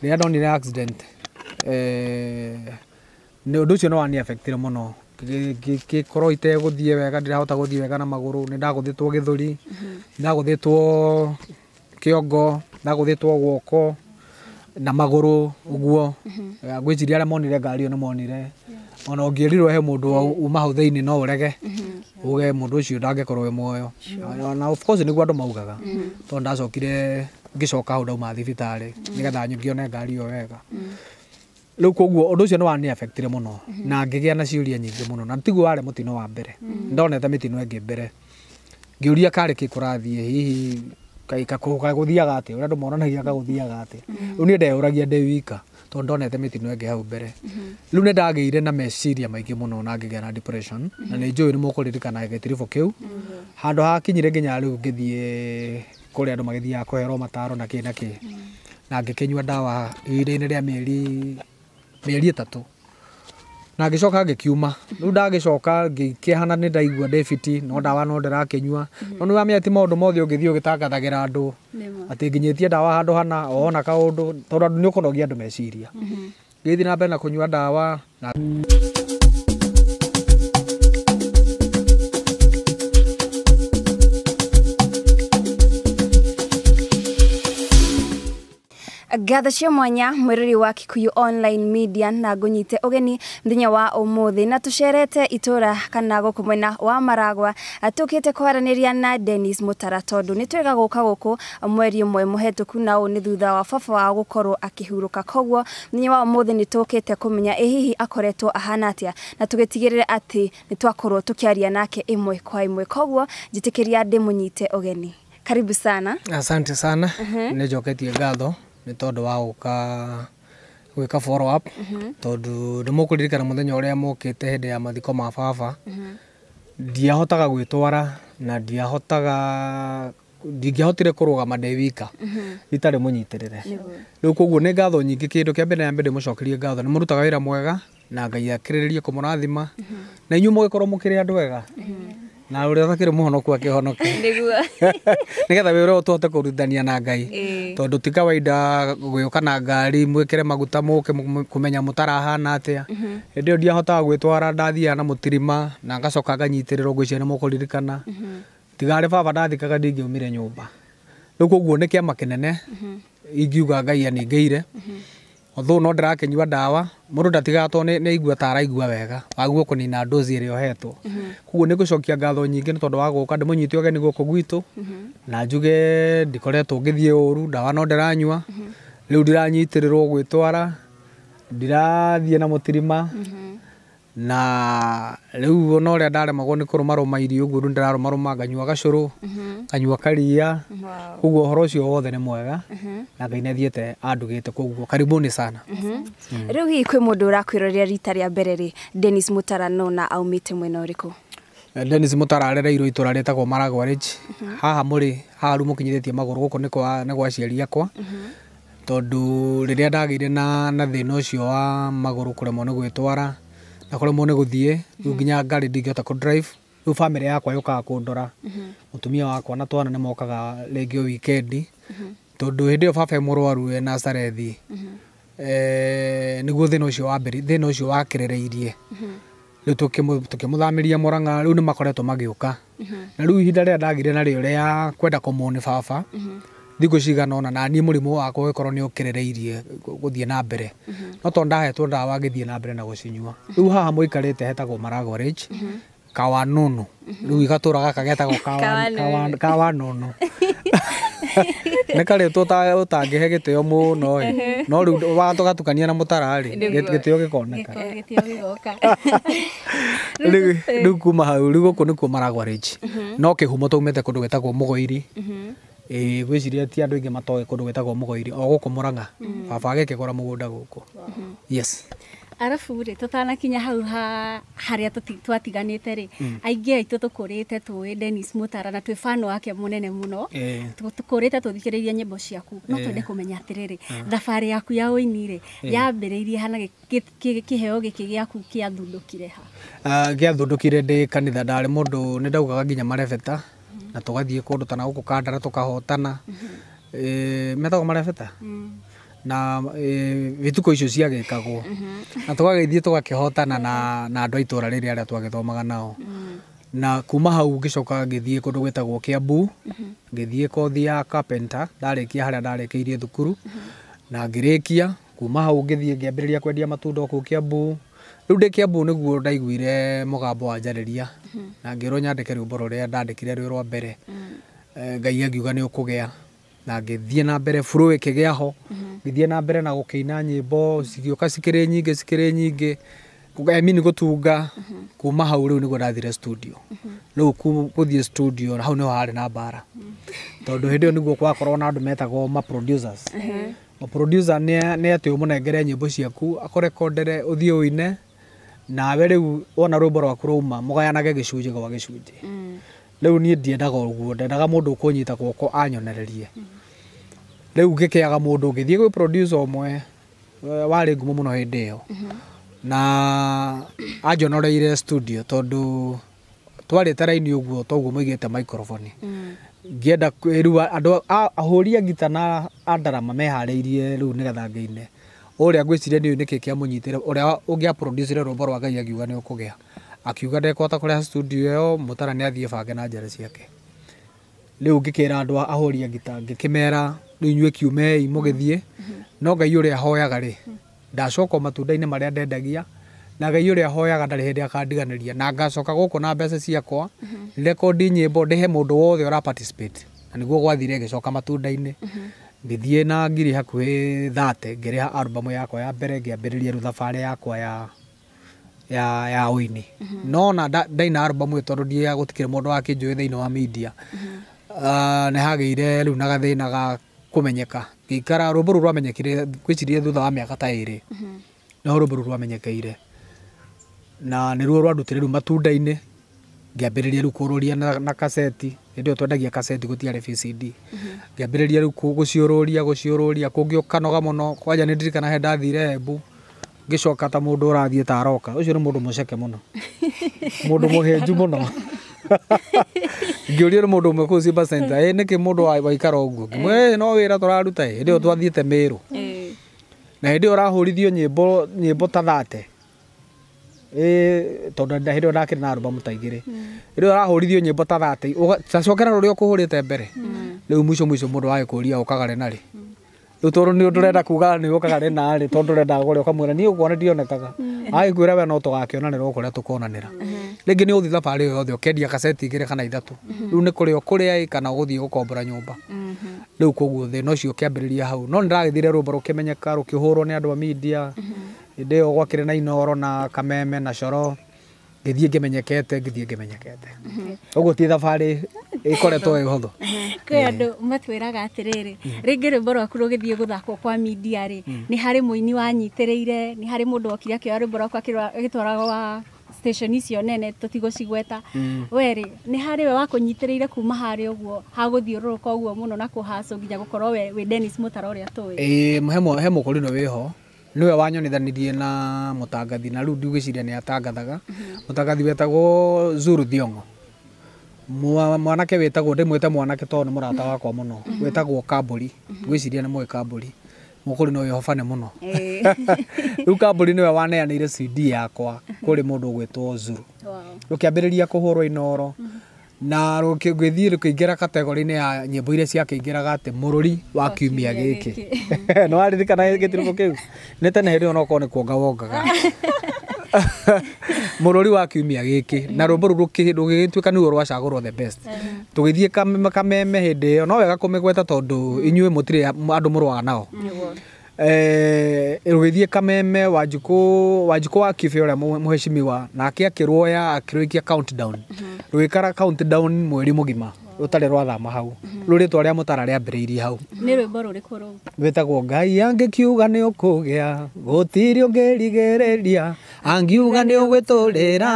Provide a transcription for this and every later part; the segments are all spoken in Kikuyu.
Rĩrĩa ndonire accident, nĩ ũndũ ũcio nĩ wani affectire mũno. Ngĩkorwo itegũthiĩ wega, ndirahota gũthiĩ wega na magũrũ, nĩ ndagũthĩtwo gĩthũri, ndagũthĩtwo kĩongo, ndagũthĩtwo guoko na magũrũ ũguo. Ngwĩciria arĩa monire ngari ĩyo nĩ monire. Ona ũngĩĩrirwo he mũndũ uma hau thĩinĩ no ũrege, uge mũndũ ũcio ndangĩkorwo e muoyo. Na of course nĩguo andũ maugaga, tondũ ndacokire ngĩcoka hau ndauma thibitarĩ nĩgetha ngĩone ngari ĩyo wega. Rĩu koguo ũndũ ũcio nĩ wani affectire mũno na ngĩgĩa na ciũria nyingĩ mũno, na tiguo warĩ mũtino wa mbere. Ndonete mĩtino ĩngĩ mbere, ngĩũria karĩ kĩ kũrathiĩ, hihi kagũthiaga atĩa, ũrĩa andũ monanagia kagũthiaga atĩa. Rĩu niĩ ndeyũragia ndĩ wika, tondũ ndonete mĩtino ĩngĩ hau mbere. Rĩu nĩ ndagĩire na meciria maingĩ mũno na ngĩgĩa na depression, na nĩ njũĩ nĩ mũkũririkana gĩtiribũ kĩu. Handũ hakinyire nginya rĩu ngĩthiĩ kũrĩa andũ magĩthiaga kũherwo mataro na kĩ na kĩ, na ngĩkĩnyua ndawa ihinda-inĩ rĩa mĩeri 3, na ngĩcoka ngĩkiuma. Rĩu ndagĩcoka ngĩkĩhana nĩ ndaigua ndĩ fiti, no ndawa no ndĩrakĩnyua. No nĩ wamenya ti maũndũ mothe ũngĩthiĩ ũgĩtangathagĩra andũ atĩ nginyĩtie ndawa handũ hana, wona kaũndũ, tondũ andũ nĩ ũkũnogia andũ meciria. Ngĩthiĩ na mbere na kũnyua ndawa na Ngatho cia mwanya mwĩrori wa Kikuyu Online Media na ngũnyite ũgeni mũthenya wa ũmũthĩ, na tũcerete itũra kana gũkũ mwena wa Maragwa, tũkĩte kwaranĩria na Dennis Mutara, tondũ nĩ twega gũka gũkũ mweri ũmwe mũhetũku, na ũũ nĩ thutha wa baba wao gũkorwo akĩhurũka. Koguo mũthenya wa ũmũthĩ nĩ tũkĩte kũmenya ĩ hihi akoretwo ahana atĩa, na tũgĩtigĩrĩra atĩ nĩ twakorwo tũkĩaria nake ĩmwe kwa ĩmwe. Koguo njĩtĩkĩria ndĩmũnyite ũgeni. Karibu sana. Asante sana. Nĩ njoketie ngatho nĩ tondũ wa gũka gwĩka follow up, tondũ nĩ mũkũririkana mũthenya ũrĩa mokĩte hĩndĩ ya mathiko ma baba. Ndiahotaga gwĩtwara na ndingĩahotire kũrũgama ndĩ wika itarĩ mũnyitĩrĩre. Rĩu koguo nĩ ngatho nyingĩ. Kĩndũ kĩa mbere nyambe ndĩmũcokerie ngatho, nĩ mũrutaga wĩra mwega na Ngai akĩrĩrĩrie kũmũrathima, na inyuĩ mũgĩkorwo mũkĩrĩ andũ ega, na ũrĩa ũtakĩrĩ mũhonoku akĩhonoke, nĩgetha wĩra ũyũ tũhote kũrutithania na Ngai, tondũ ti kawaida gwĩũka na ngari mwĩkĩre maguta mũke kũmenya mũtarahana atĩa. Hĩndĩ ĩyo ndiahotaga gwĩtwara, ndathiaga na mũtirima na ngacoka nganyitĩrĩrwo, ngwĩciria nĩ mũkũririkana. Tiga arĩ baba ndathikaga ndingĩaumire nyũmba. Rĩu koguo nĩ kĩama kĩnene ingiuga Ngai aningĩire. Although no ndĩrakĩnyua ndawa, mũndũ ndatigaga tondũ nĩ aigua ta araigua wega, waguo kũnina dozi ĩrĩa ũhetwo. Koguo nĩ ngũcokia ngatho nyingĩ nĩ tondũ wa gũka ndĩmũnyite ũgeni gũkũ gwitũ, na njuge ndikoretwo ngĩthiĩ ũru, ndawa no ndĩranyua. Rĩu ndiranyitĩrĩrwo gwĩtwara, ndirathiĩ na mũtirima, na rĩu ona ũrĩa ndaremagwo nĩ kũrũmarũma irio ũguo, rĩu ndĩrarũmarũma nganyua gacũrũ, nganyua karia. Koguo ũhoro ũcio wothe nĩ mwega, na Ngai nĩ athiĩte andugĩte. Koguo karibuni sana. Rĩu hihi kwĩ mũndũ ũrakwĩrorera rita rĩa mbere rĩ, Dennis Mutara no na aumĩte mwena ũrĩkũ? Dennis Mutara arereirwo itũra rĩtagwo Maragwa Ridge. Haha mũrĩ, haha rĩu mũkinyithĩtie magũrũ gũkũ nĩ gwa aciari akwa, tondũ rĩrĩa ndagĩire na thĩna ũcio wa magũrũ kũremwo nĩ gwĩtwara na kũremwo nĩ gũthiĩ, rĩu nginya ngari ndingĩhota kũ drive. Rĩu famĩlĩ yakwa yũkaga kũndora, mũtumia wakwa na twana nĩ mokaga rĩngĩ o weekend, tondũ hĩndĩ ĩyo baba e mũrwaru e Nazarethi, nĩguo thĩna ũcio wambĩrĩ, thĩna ũcio wakĩrĩrĩirie. Rĩu tũkĩmũthamĩria Mũrang'a, rĩu nĩ makoretwo magĩũka. Na rĩu ihinda rĩrĩa ndagĩire narĩo rĩa kwenda kũmwo nĩ baba, thikũ cigana ũna, na niĩ mũrimũ wakwa ũgĩkorwo nĩ ũkĩrĩrĩirie gũthiĩ na mbere. No tondũ ndahetwo ndawa ngĩthiĩ na mbere na gũcinyua. Rĩu haha mũikarĩte hetagwo Maragwa Ridge, Kawanũnũ. Rĩu gatũra gaka getagwo Kawanũnũ. Nĩ karĩtwo ũtangĩhe gĩtĩo mũno ĩ. No rĩu watũgatukania na mũtara rĩ, gĩtĩo gĩkoneka. Gĩtĩo gĩgoka. Rĩu kuma hau, rĩu gũkũ nĩkuo Maragwa Ridge. No kĩhumo twaumĩte kũndũ gwĩtagwo Mũgoiri. Ngwĩciria ti andũ aingĩ matoĩ kũndũ gwĩtagwo Mũgoiri, o gũkũ Mũrang'a. Baba agĩkĩgũra mũgũnda gũkũ. Yes. Arabu rĩ, tũtanakinya hau harĩa twatiganĩte rĩ, aingĩ aitũ tũkũrĩte tũĩ Dennis Mutara na twĩ fan wake mũnene mũno. Tũkũrĩte tũthikĩrĩirie nyĩmbo ciaku. No twende kũmenya atĩrĩrĩ, thabarĩ yaku ya ũini rĩ, yambĩrĩirie hana kĩheo gĩkĩ gĩaku kĩathundũkire ha? Gĩathundũkire ndĩ kanitha, ndarĩ mũndũ nĩ ndaugaga nginya marebeta, na tũgathiĩ kũndũ ta na gũkũ Kandara tũkahotana. Metagwo marebeta? Na vituko icio ciagĩkagwo na tũgagĩthiĩ tũgakĩhotana na andũ a itũra rĩrĩ arĩa twagĩthomaga nao. Na kuma hau ngĩcoka ngĩthiĩ kũndũ gwĩtagwo Kiambu, ngĩthiĩ kothi ya carpenter, ndarĩkia harĩa ndarĩkĩirie thukuru na ngĩrĩkia. Kuma hau ngĩthiĩ ngĩambĩrĩria kwendia matunda kũu Kiambu. Rĩu ndĩ Kiambu nĩguo ndaiguire mũgambo wanjarĩria na ngĩrwo nyandĩke rwĩmbo rũrĩa ndandĩkire rwĩ rwa mbere. Ngai angiuga nĩ ũkũgĩa, na ngĩthiĩ na mbere flow ĩkĩgĩa ho, ngĩthiĩ na mbere na gũkĩina nyĩmbo cigĩũka cikĩrĩ nyingĩ cikĩrĩ nyingĩ, I mean gũtunga. Kuma hau rĩu nĩguo ndathire studio. Rĩu gũthiĩ studio hau nĩho harĩ na mbara, tondũ hĩndĩ ĩyo nĩguo gwakorwo na andũ metagwo ma producers. Ma producer nĩ atĩ ũmũnengere nyĩmbo ciaku akũrekondere ũthiĩ ũine, nawe rĩu wona rwĩmbo rwaku rwauma mũgayanage gĩcunjĩ gwa gĩcunjĩ. Rĩu niĩ ndiendaga ũguo, ndendaga mũndũ ũkũnyita guoko anyonererie. Rĩu ngĩkĩaga mũndũ, ngĩthiĩ gwĩ producer ũmwe warĩ ngumo mũno hĩndĩ ĩyo, na anjonoreire studio tondũ twarĩte raini ũguo toguo mũigĩte microphone. Ngĩenda rĩu andũ ahũri a ngita na a ndarama meharĩirie rĩu nĩgetha ngĩine. Ũrĩa ngwĩciria nĩ nĩkĩ kĩamũnyitire, ũrĩa ũngĩa producire rwĩmbo rwa Ngai akiuga nĩ ũkũgĩa, akiuga ndekũhota kũrĩha studio ĩyo, Mutara nĩ athiĩ bange na njĩra ciake. Rĩu ngĩkĩra andũ ahũri a ngita, ngĩkĩmera rĩu inyuĩ kiumei mũgĩthiĩ, no Ngai ũrĩa hoyaga rĩ, ndacoka matunda-inĩ marĩa ndendagia, na Ngai ũrĩa hoyaga ndarĩ hĩndĩ akandiganĩria, na ngacoka gũkũ na mbeca ciakwa rekondi nyĩmbo ndĩhe mũndũ wothe ũra participate. Na nĩguo gwathire ngĩcoka matunda-inĩ, ngĩthiĩ na ngiri hakuhĩ 30 ngĩrĩha album yakwa ya mbere, ngĩambĩrĩria rĩu thabarĩ yakwa ya ũini. No na ndaina album ĩyo tondũ ndiaga gũtikĩrĩ mũndũ wakĩnjũĩ thĩinĩ wa media. Nĩ hagĩire rĩu na gathĩna ga kũmenyeka, ngĩikara rwĩmbo rũu rwamenyekire ngwĩciria thutha wa mĩaka ta 2 nĩho rwĩmbo rũu rwamenyekeire, na nĩruo rwandutire rĩu matunda-inĩ, ngĩambĩrĩria rĩu kũrũria na kaseti. Hĩndĩ ĩyo twendagia kaseti, gũtiarĩ VCD. Ngĩambĩrĩria rĩu gũciũrũria kũngĩ ũkanoga mũno. Kwanja nĩ ndirikana he ndathire Embu, ngĩcoka ta mũndũ ũrathiĩ ta aroka. Ũcio nĩ mũndũ mũceke mũno, mũndũ mũhĩnju mũno. Ngĩũrio nĩ mũndũ ũmwe kũu Simba Center, ĩ nĩkĩ mũndũ waikara ũguo? Ngĩmwĩra no wĩra tũraruta. Hĩndĩ ĩyo twathiĩte Mĩrũ, na hĩndĩ ĩyo ũrahũrithio nyĩmbo ta 30, tondũ hĩndĩ ĩyo ndakĩrĩ na album ta 2. Hĩndĩ ĩyo ũrahũrithio nyĩmbo ta 30, tacokera rũrĩa ũkũhũrĩte mbere. Rĩu mũico mũico mũndũ wagĩkũria ũkaga rĩ na rĩ, rĩu tondũ nĩ ũrenda kuga nĩ ũkaga rĩ na rĩ, tondũ ũrenda kũrĩa ũkamwĩra niĩ ũguo ndionekaga, agĩkwĩra we no tũgakĩonanĩra o kũrĩa tũkonanĩra. Rĩngĩ nĩ ũthiĩ thabarĩ ĩyo yothe ũkendia kaseti 2 kana 3, rĩu nĩ kũrĩa ũkũrĩa kana ũgũthiĩ gũkombora nyũmba. Rĩu koguo thĩna ũcio ũkĩambĩrĩria hau. No nĩndagĩthire rwĩmbo rũkĩmenyeka, rũkĩhũrwo nĩ andũ a media. Hĩndĩ ĩyo gwakĩrĩ na Inoro na Kameme na Coro, ngĩthiĩ ngĩmenyekete, ngĩthiĩ ngĩmenyekete. Ũguo ti thabarĩ ĩkoretwo ĩ hũthũ. Kwĩ andũ matwĩraga atĩrĩrĩ, rĩngĩ rwĩmbo rwaku rũgĩthiĩ gũthakwo kwa media rĩ, nĩ harĩ mũini wanyitĩrĩire, nĩ harĩ mũndũ wokire akĩoya rwĩmbo rwaku agĩtwara gwa station icio nene tũtigũcigweta. We rĩ, nĩ harĩ we wakũnyitĩrĩire kuma harĩa ũguo hagũthiũrũrũka ũguo mũno na kũhacwo nginya gũkorwo we wĩ Dennis Mutara ũrĩa tũĩ? Ĩĩ, he mũkũrinũ wĩho, nĩwe wanyonithanirie na mũtangathi, na rĩu ndigwĩciria nĩ atangathaga. Mũtangathi wetagwo Zuru Thiong'o, mwanake wĩtagwo, ndĩmwĩte mwanake tondũ nĩ mũrata wakwa mũno, wĩtagwo Kambũri, ngwĩciria nĩ mũĩ Kambũri, mũkũrinũ wĩho bane mũno. Rĩu Kambũri nĩwe waneanĩire CD yakwa kũrĩ mũndũ ũgwĩtwo Zuru. Rũkĩambĩrĩria kũhũrwo Inoro, na rũgĩthiĩ rũkĩingĩra kategori-inĩ ya nyĩmbo iria ciakĩingĩraga atĩ mũrũri wa kiumia gĩkĩ. Nĩ waririkana gĩtirũkũ kĩu? Nĩ tene hĩndĩ ĩyo no korwo nĩ kuonga wongaga. Mũrũri wa kiumia gĩkĩ, na rwĩmbo rũu rũgĩtuĩka nĩruo rwacagũrwo the best. Tũgĩthiĩ Kameme hĩndĩ ĩyo, no wega kũmĩgweta tondũ inyuĩ mũtirĩ andũ mũrũaga nao. Rũgĩthiĩ Kameme, Wanjikũ wa Kibe ũrĩa mũheshimiwa, nake akĩruoya akĩrũikia countdown. Rũgĩikara countdown mweri mũgima rũtarĩ rwathama hau. Rĩu rĩtwa rĩa Mutara rĩambĩrĩirie hau. Nĩ rwĩmbo rũrĩkũ rũu? Rwĩtagwo Ngai angĩkiuga nĩ ũkũgĩa, gũtirĩ ũngĩrigĩrĩria, angiuga nĩ ũgwĩtũrĩra,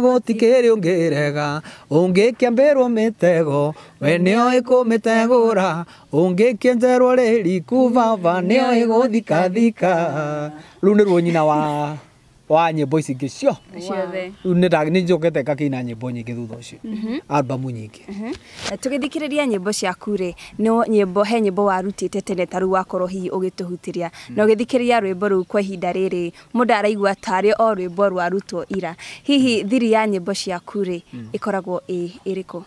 gũtikĩrĩ ũngĩrega, ũngĩkĩambĩrwo mĩtego, we nĩoĩ kũmĩtegũra, ũngĩkĩenjerwo rĩriku baba nĩoĩ gũthikathika. Rũu nĩruo nyina wa wa nyĩmbo ici ingĩ cio ciothe. Rĩu nĩ njokete ngakĩina nyĩmbo nyingĩ thutha ũcio, album nyingĩ. Tũgĩthikĩrĩria nyĩmbo ciaku rĩ, nĩ nyĩmbo he nyĩmbo warutĩte tene ta rĩu wakorwo hihi ũgĩtũhutĩria, na ũgĩthikĩrĩria rwĩmbo rũu kwa ihinda rĩrĩ mũndũ araigua tarĩ o rwĩmbo rwarutwo ira. Hihi thiri ya nyĩmbo ciaku rĩ ĩkoragwo ĩ ĩrĩkũ?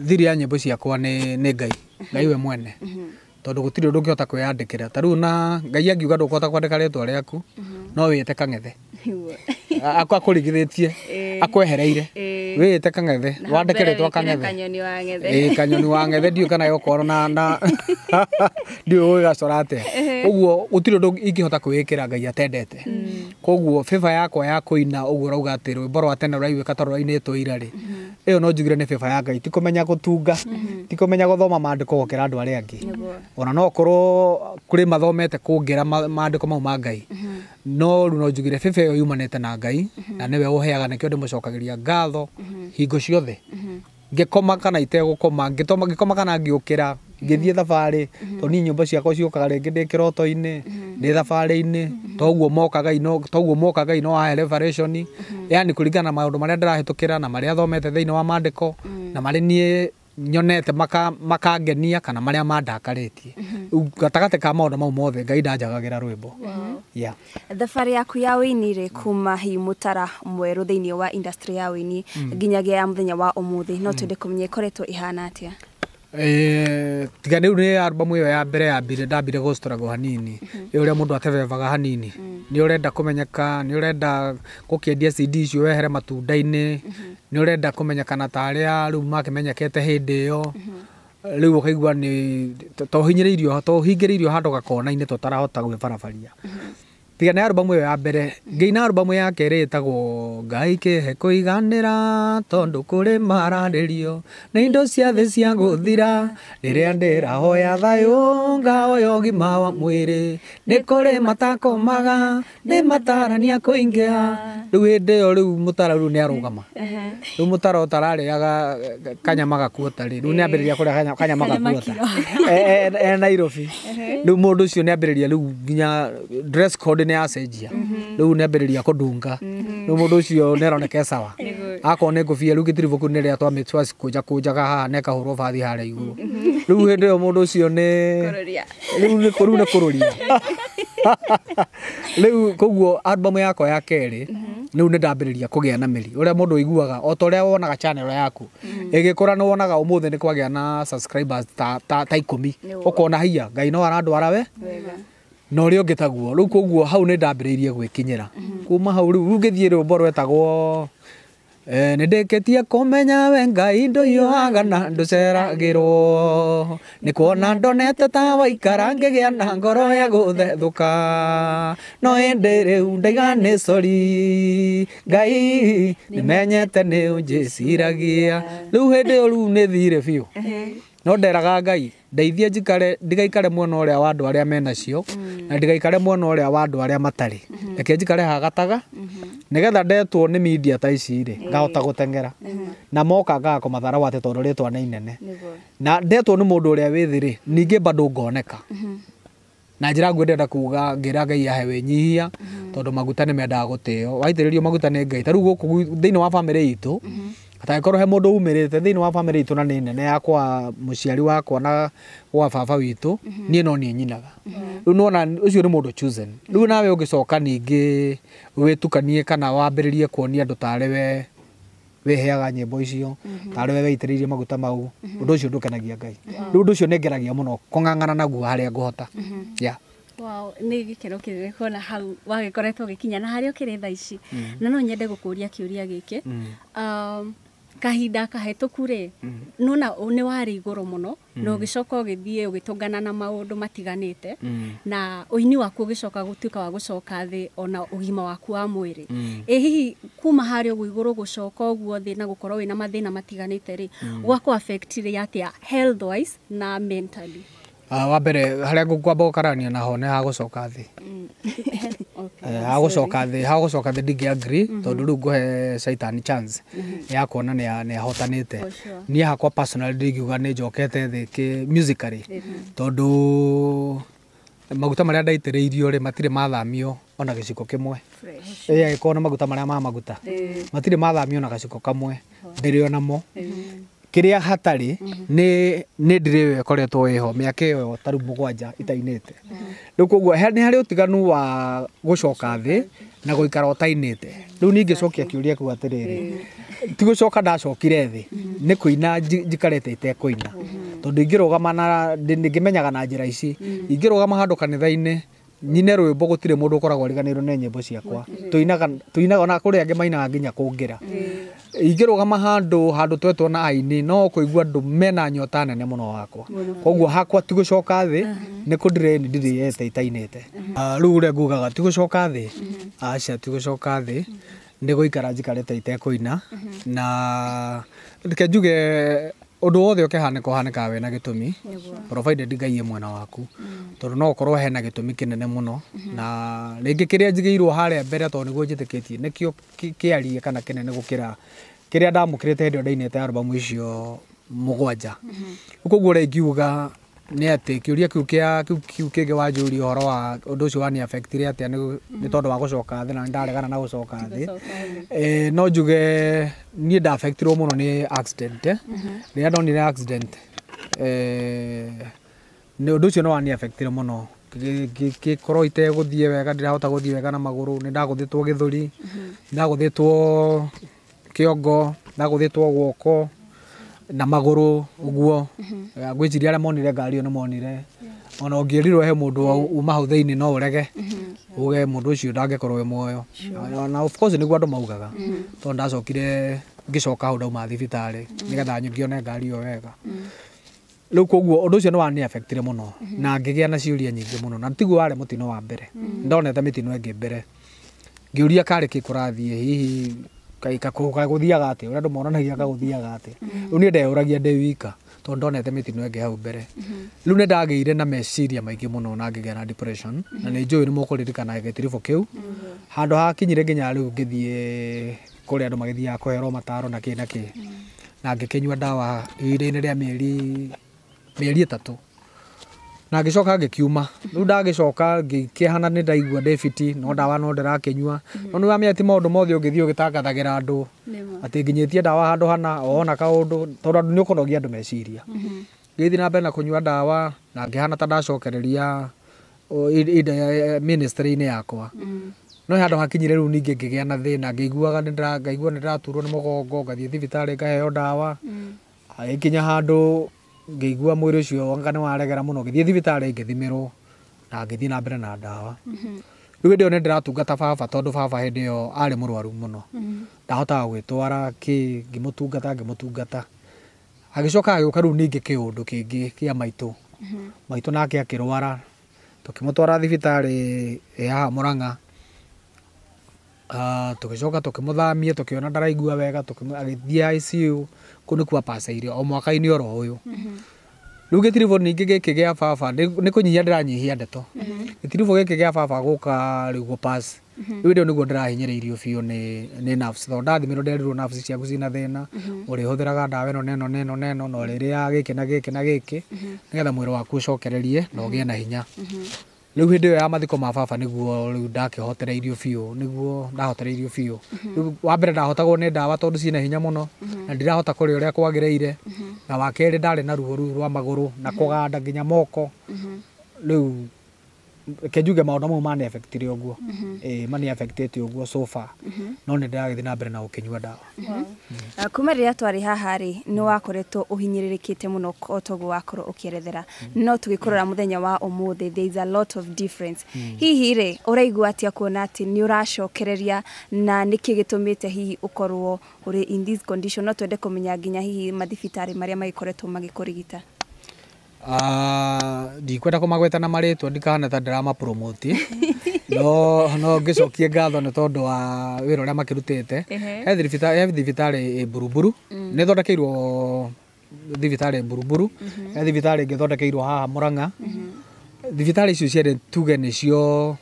Thiri ya nyĩmbo ciakwa nĩ Ngai, Ngai we mwene, tondũ gũtirĩ ũndũ ũngĩhota kwĩyandĩkĩra. Ta rĩu na Ngai angiuga ndũkũhota kwandĩka rĩtwa rĩaku, no wĩĩte Kang'ethe, akũrigithĩtie akwehereire, wĩĩte Kang'ethe, wandĩke rĩtwa Kang'ethe, Kanyoni wa Ng'ethe. Ĩĩ, Kanyoni wa Ng'ethe, ndiũĩ kana ĩgũkorwo na ndiũĩ ũgĩgacora atĩa. Ũguo gũtirĩ ũndũ ingĩhota kwĩĩkĩra Ngai atendete. Koguo favor yakwa ya kũina ũguo ũrauga atĩ rwĩmbo rwa tene rũraiguĩka ta rũrainĩtwo ira rĩ, ĩyo no njugire nĩ favor ya Ngai. Ti kũmenya gũtunga, ti kũmenya gũthoma maandĩko gũkĩra andũ arĩa angĩ, ona no korwo kũrĩ mathomete kũngĩra maandĩko mau ma Ngai, no rĩu no njugire favor ĩyo yumanĩte na Ngai, na nĩwe ũheaga, nĩkĩo ndĩmũcokagĩria ngatho hingo ciothe, ngĩkoma kana itegũkoma, ngĩkoma kana ngĩũkĩra, ngĩthiĩ thabarĩ, tondũ niĩ nyĩmbo ciakwa ciũkaga rĩngĩ ndĩ kĩroto-inĩ, ndĩ thabarĩ-inĩ, toguo moka Ngai no ahe revelation, yani kũringana na maũndũ marĩa ndĩrahĩtũkĩra na marĩa thomete thĩinĩ wa maandĩko na marĩa niĩ nyonete makangenia kana marĩa mandakarĩtie. Gatagatĩ ka maũndũ mau mothe Ngai ndanjagagĩra rwĩmbo. Yeah. Thabarĩ yaku ya ũini rĩ, kuma hihi mũtara mwerũ thĩinĩ wa industry ya ũini nginyagia ya mũthenya wa ũmũthĩ, no twende kũmenya ĩkoretwo ĩhana atĩa? Tiga rĩu nĩ album ĩyo ya mbere yambire, ndambire gũ-struggle hanini, ĩ ũrĩa mũndũ atebebaga hanini, nĩ ũrenda kũmenyeka, nĩ ũrenda gũkĩendia CD icio wehere matunda-inĩ, nĩ ũrenda kũmenyekana ta arĩa rĩu makĩmenyekete hĩndĩ ĩyo. Rĩu ũkaigua nĩ to ũhingĩrĩirio handũ gakona-inĩ tũtarahota gwĩbarabaria. Tiga nĩ album ĩyo ya mbere, ngĩina album ya kerĩ ĩtagwo Ngai kĩhe kũiganĩra, tondũ kũrĩ mararĩrio nĩ indo cia thĩ cia gũthira, rĩrĩa ndĩrahoya thayũ ngahoya ũgima wa mwĩrĩ, nĩ kũrĩ matakomaga nĩ matarania kũingĩha. Rĩu hĩndĩ ĩyo rĩu mũtara rĩu nĩ arũgama, rĩu mũtara ũtararĩaga kanyama gakuota rĩ, rĩu nĩ ambĩrĩria kũrĩa kanyama gakuota e Nairobi. Rĩu mũndũ ũcio nĩ ambĩrĩria rĩu nginya dress code nĩ yacenjia, rĩu nĩ ambĩrĩria kũndunga, rĩu mũndũ ũcio nĩ aroneka sawa. Akorwo nĩ ngũbia rĩu gĩtiribũ kĩu nĩ rĩrĩa twamĩkũnja kũnjaga haha na ĩkahũrwo bathi harĩa igũrũ. Rĩu hĩndĩ ĩyo mũndũ ũcio nĩ rĩu nĩ kũrũria. Rĩu koguo album yakwa ya kerĩ rĩu nĩ ndambĩrĩria kũgĩa na mĩri, ũrĩa mũndũ ũiguaga o ta ũrĩa wonaga channel yaku ĩgĩkũra, nĩ wonaga ũmũthĩ nĩ kwagĩa na subscribers ta 10, ũkona hiya Ngai no arandwara we na ũrĩa ũngĩ taguo. Rĩu koguo hau nĩ ndambĩrĩirie gwĩkinyĩra. Kuma hau rĩu ngĩthiĩ rwĩmbo rwetagwo nĩ ndĩkĩtie kũmenya we Ngai ndũhiũhaga na ndũceragĩrwo, nĩ kuona ndonete ta waikara ngĩgĩa na ngoro ya gũthethũka, no ĩndĩ rĩu ndaiga nĩ sorry Ngai nĩmenyete nĩ ũnjĩciragia. Rĩu hĩndĩ ĩyo rĩu nĩ thire biũ, no nderaga Ngai ndeithie njikare, ndigaikare mwena ũrĩa wa andũ arĩa menacio, na ndigaikare mwena ũrĩa wa andũ arĩa matarĩ, reke njikare haha gataga, nĩgetha ndetwo nĩ media ta ici rĩ ngahota gũteng'era, na moka ngaga kũmatharau atĩ tondũ rĩtwa nĩ inene, na ndetwo nĩ mũndũ ũrĩa wĩ thĩ rĩ ningĩ bado ngoneka. Na njĩra nguhĩ ndĩrenda kuga ngĩra Ngai ahe wĩnyihia, tondũ maguta nĩ mendaga gũtĩo, waitĩrĩrio maguta nĩ Ngai. Ta rĩu gũkũ thĩinĩ wa bamĩrĩ itũ, atangĩkorwo he mũndũ umĩrĩte thĩinĩ wa bamĩrĩ itũ na nĩ nene yakwa mũciari wakwa na gwa baba witũ, niĩ no niĩ nyinaga. Rĩu nĩwona ũcio nĩ mũndũ chosen. Rĩu nawe ũngĩcoka ningĩ wĩtukanie kana wambĩrĩrie kuonia andũ tarĩ we wĩheaga nyĩmbo icio, tarĩ we weitĩrĩirie maguta mau, ũndũ ũcio ndũkenagia Ngai. Rĩu ũndũ ũcio nĩngeragia mũno kũng'ang'ana naguo harĩa ngũhota. Yeah. Wow, nĩ gĩkeno kĩnene kuona hau wagĩkoretwo ũgĩkinya na harĩa ũkĩrĩ thaa ici. Na no nyende gũkũria kĩũria gĩkĩ. Kahinda kahĩtũku rĩ, nona nĩ warĩ igũrũ mũno, na ũgĩcoka ũgĩthiĩ ũgĩtũngana na maũndũ matiganĩte, na ũini waku ũgĩcoka gũtuĩka wa gũcoka thĩ ona ũgima waku wa mwĩrĩ. Ĩ hihi kuma harĩa ũguo igũrũ gũcoka ũguo thĩ na gũkorwo wĩna mathĩna matiganĩte rĩ, gwakũ affect rĩ atĩa health wise na mentally? Wa mbere harĩa ngwamba gũkarania naho nĩ hagũcoka thĩ. Hagũcoka thĩ, hagũcoka thĩ ndingĩ agree, tondũ rĩu ngũhe caitani chance ya kuona nĩ ahotanĩte. Niĩ hakwa personally ndingiuga nĩ njokete thĩ kĩ musically, tondũ maguta marĩa ndaitĩrĩirio rĩ matirĩ mathamio ona gĩciko kĩmwe. Ĩ agĩkorwo na maguta marĩa ma maguta matirĩ mathamio na gaciko kamwe, ndĩrĩ onamo. Kĩrĩa hatarĩ nĩ ndĩrĩ ĩyo ĩkoretwo ĩho mĩaka ĩyo ta rĩu 7 itainĩte. Rĩu koguo nĩ harĩ ũtiganu wa gũcoka thĩ na gũikara ũtainĩte. Rĩu ningĩcokia kĩũria kĩu atĩrĩrĩ, ti gũcoka ndacokire thĩ, nĩ kũina njikarĩte itekũina. Tondũ ingĩrũgama na ndĩngĩmenyaga na njĩra ici, ingĩrũgama handũ kanitha-inĩ nyine rwĩmbo gũtirĩ mũndũ ũkoragwo ariganĩirwo nĩ nyĩmbo ciakwa. Tũinaga ona kũrĩ angĩ mainaga nginya kũngĩra. Ingĩrũgama handũ twetwo na aini no kũigua andũ mena nyota nene mũno wakwa. Koguo hakwa ti gũcoka thĩ, nĩ kũndire ndirĩete itainĩte. Rĩu ũrĩa ngugaga ti gũcoka thĩ, aca ti gũcoka thĩ, nĩ gũikara njikarĩte itekũina. Na reke njuge ũndũ wothe ũkĩhanĩka ũhanĩkaga wĩna gĩtũmi, provided Ngai e mwena waku. Tondũ no ũkorwo hena gĩtũmi kĩnene mũno, na rĩngĩ kĩrĩa njigĩirwo harĩa mbere tondũ nĩguo njĩtĩkĩtie nĩkĩo kĩarie kana kĩnene gũkĩra kĩrĩa ndamũkĩrĩte hĩndĩ ĩyo ndainĩte album icio 7. Koguo ũrĩa ingiuga nĩ atĩ kĩũria kĩu kĩa kĩu kĩngĩ wanjũria ũhoro wa ũndũ ũcio wani affectire atĩa nĩ tondũ wa gũcoka thĩ na nĩndaregana na gũcoka thĩ. No njuge niĩ ndaffectirwo mũno nĩ accident. Rĩrĩa ndonire accident, nĩ ũndũ ũcio nĩ wani affectire mũno. Ngĩkorwo itegũthiĩ wega, ndirahota gũthiĩ wega na magũrũ, nĩ ndagũthĩtwo gĩthũri, ndagũthĩtwo kĩongo, ndagũthĩtwo guoko na magũrũ ũguo. Ngwĩciria arĩa monire ngari ĩyo nĩ monire. Ona ũngĩĩrirwo he mũndũ uma hau thĩinĩ no ũrege, uge mũndũ ũcio ndangĩkorwo e muoyo. Na of course nĩguo andũ maugaga, tondũ ndacokire ngĩcoka hau ndauma thibitarĩ nĩgetha ngĩone ngari ĩyo wega. Rĩu koguo ũndũ ũcio nĩ wani affectire mũno na ngĩgĩa na ciũria nyingĩ mũno, na tiguo warĩ mũtino wa mbere. Ndonete mĩtino ĩngĩ mbere, ngĩũria karĩ kĩ kũrathiĩ, hihi kagũthiaga atĩa, ũrĩa andũ monanagia kagũthiaga atĩa. Rĩu niĩ ndeyũragia ndĩ wika tondũ ndonete mĩtino ĩngĩ hau mbere. Rĩu nĩ ndagĩire na meciria maingĩ mũno na ngĩgĩa na depression, na nĩ njũĩ nĩ mũkũririkana gĩtiribũ kĩu. Handũ hakinyire nginya rĩu ngĩthiĩ kũrĩa andũ magĩthiaga kũherwo mataro na kĩ na kĩ, na ngĩkĩnyua ndawa ihinda-inĩ rĩa mĩeri 3, na ngĩcoka ngĩkiuma. Rĩu ndagĩcoka ngĩkĩhana nĩ ndaigua ndĩ fiti, no ndawa no ndĩrakĩnyua. No nĩ wamenya ti maũndũ mothe ũngĩthiĩ ũgĩtangathagĩra andũ atĩ nginyĩtie ndawa handũ hana ona kaũndũ, tondũ andũ nĩ ũkũnogia andũ meciria. Ngĩthiĩ na mbere na kũnyua ndawa na ngĩhana ta ndacokereria ministry-inĩ yakwa. No handũ hakinyire rĩu ningĩ ngĩgĩa na thĩna, ngĩiguaga ngaigua nĩ ndĩraturwo nĩ mũgongo, ngathiĩ thibitarĩ ngaheo ndawa. Agĩkinya handũ ngĩigua mwĩrĩ ũcio anga nĩ waregera mũno, ngĩthiĩ thibitarĩ ngĩthimĩrwo na ngĩthiĩ na mbere na ndawa. Rĩu hĩndĩ ĩyo nĩ ndĩratungata baba, tondũ baba hĩndĩ ĩyo arĩ mũrwaru mũno, ndahotaga gwĩtwara kĩ, ngĩmũtungata. Agĩcoka agĩũka rĩu ningĩ kĩũndũ kĩngĩ kĩa maitũ. Maitũ nake akĩrwara, tũkĩmũtwara thibitarĩ ĩ haha Mũrang'a. Tũgĩcoka tũkĩmũthamia, tũkĩona ndaraigua wega, agĩthiĩ ICU, kũu nĩkuo apaceire o mwaka-inĩ oro ũyũ. Rĩu gĩtiribũ ningĩ gĩkĩ gĩa baba nĩ kũnyihia ndĩranyihia ndeto. Gĩtiribũ gĩkĩ gĩa baba gũka rĩu gũpass, rĩu hĩndĩ ĩyo nĩguo ndĩrahinyĩrĩirio biũ nĩ nerves, tondũ ndathimĩrwo nderirwo nerves ciaku ciĩna thĩna, ũrĩhũthĩraga ndawa ĩno na ĩno na ĩno na ĩno, na ũrĩrĩaga gĩkĩ na gĩkĩ na gĩkĩ nĩgetha mwĩrĩ waku ũcokererie na ũgĩe na hinya. Rĩu hĩndĩ ĩyo ya mathiko ma baba nĩguo rĩu ndakĩhotereirio biũ, nĩguo ndahotereirio biũ. Rĩu wa mbere ndahotagwo nĩ ndawa tondũ ciĩna hinya mũno, na ndirahota kũrĩa ũrĩa kwagĩrĩire, na wa kerĩ ndarĩ na ruo rũu rwa magũrũ na kũganda nginya moko. Rĩu reke njuge maũndũ mau mani affectire ũguo, mani affectĩte ũguo so far, no nĩ ndĩragĩthiĩ na mbere na gũkĩnyua ndawa. Kuma rĩrĩa twarĩ haha rĩ, nĩ wakoretwo ũhinyĩrĩrĩkĩte mũno o toguo wakorwo ũkĩerethera, no tũgĩkũrora mũthenya wa ũmũthĩ there is a lot of difference. Hihi rĩ, ũraigua atĩa kuona atĩ nĩ ũracokereria, na nĩkĩ gĩtũmĩte hihi ũkorwo ũrĩ in this condition? No twende kũmenya nginya hihi mathibitarĩ marĩa magĩkoretwo magĩkũrigita. Ndikwenda kũmagweta na marĩtwa ndikahane ta ndĩramapromote, no ngĩcokie ngatho nĩ tondũ wa wĩra ũrĩa makĩrutĩte. He thibitarĩ ĩ Buruburu, nĩ ĩthondekeirwo thibitarĩ Buruburu, he thibitarĩ ĩngĩ ĩthondekeirwo haha Mũrang'a. Thibitarĩ icio cierĩ tuge nĩcio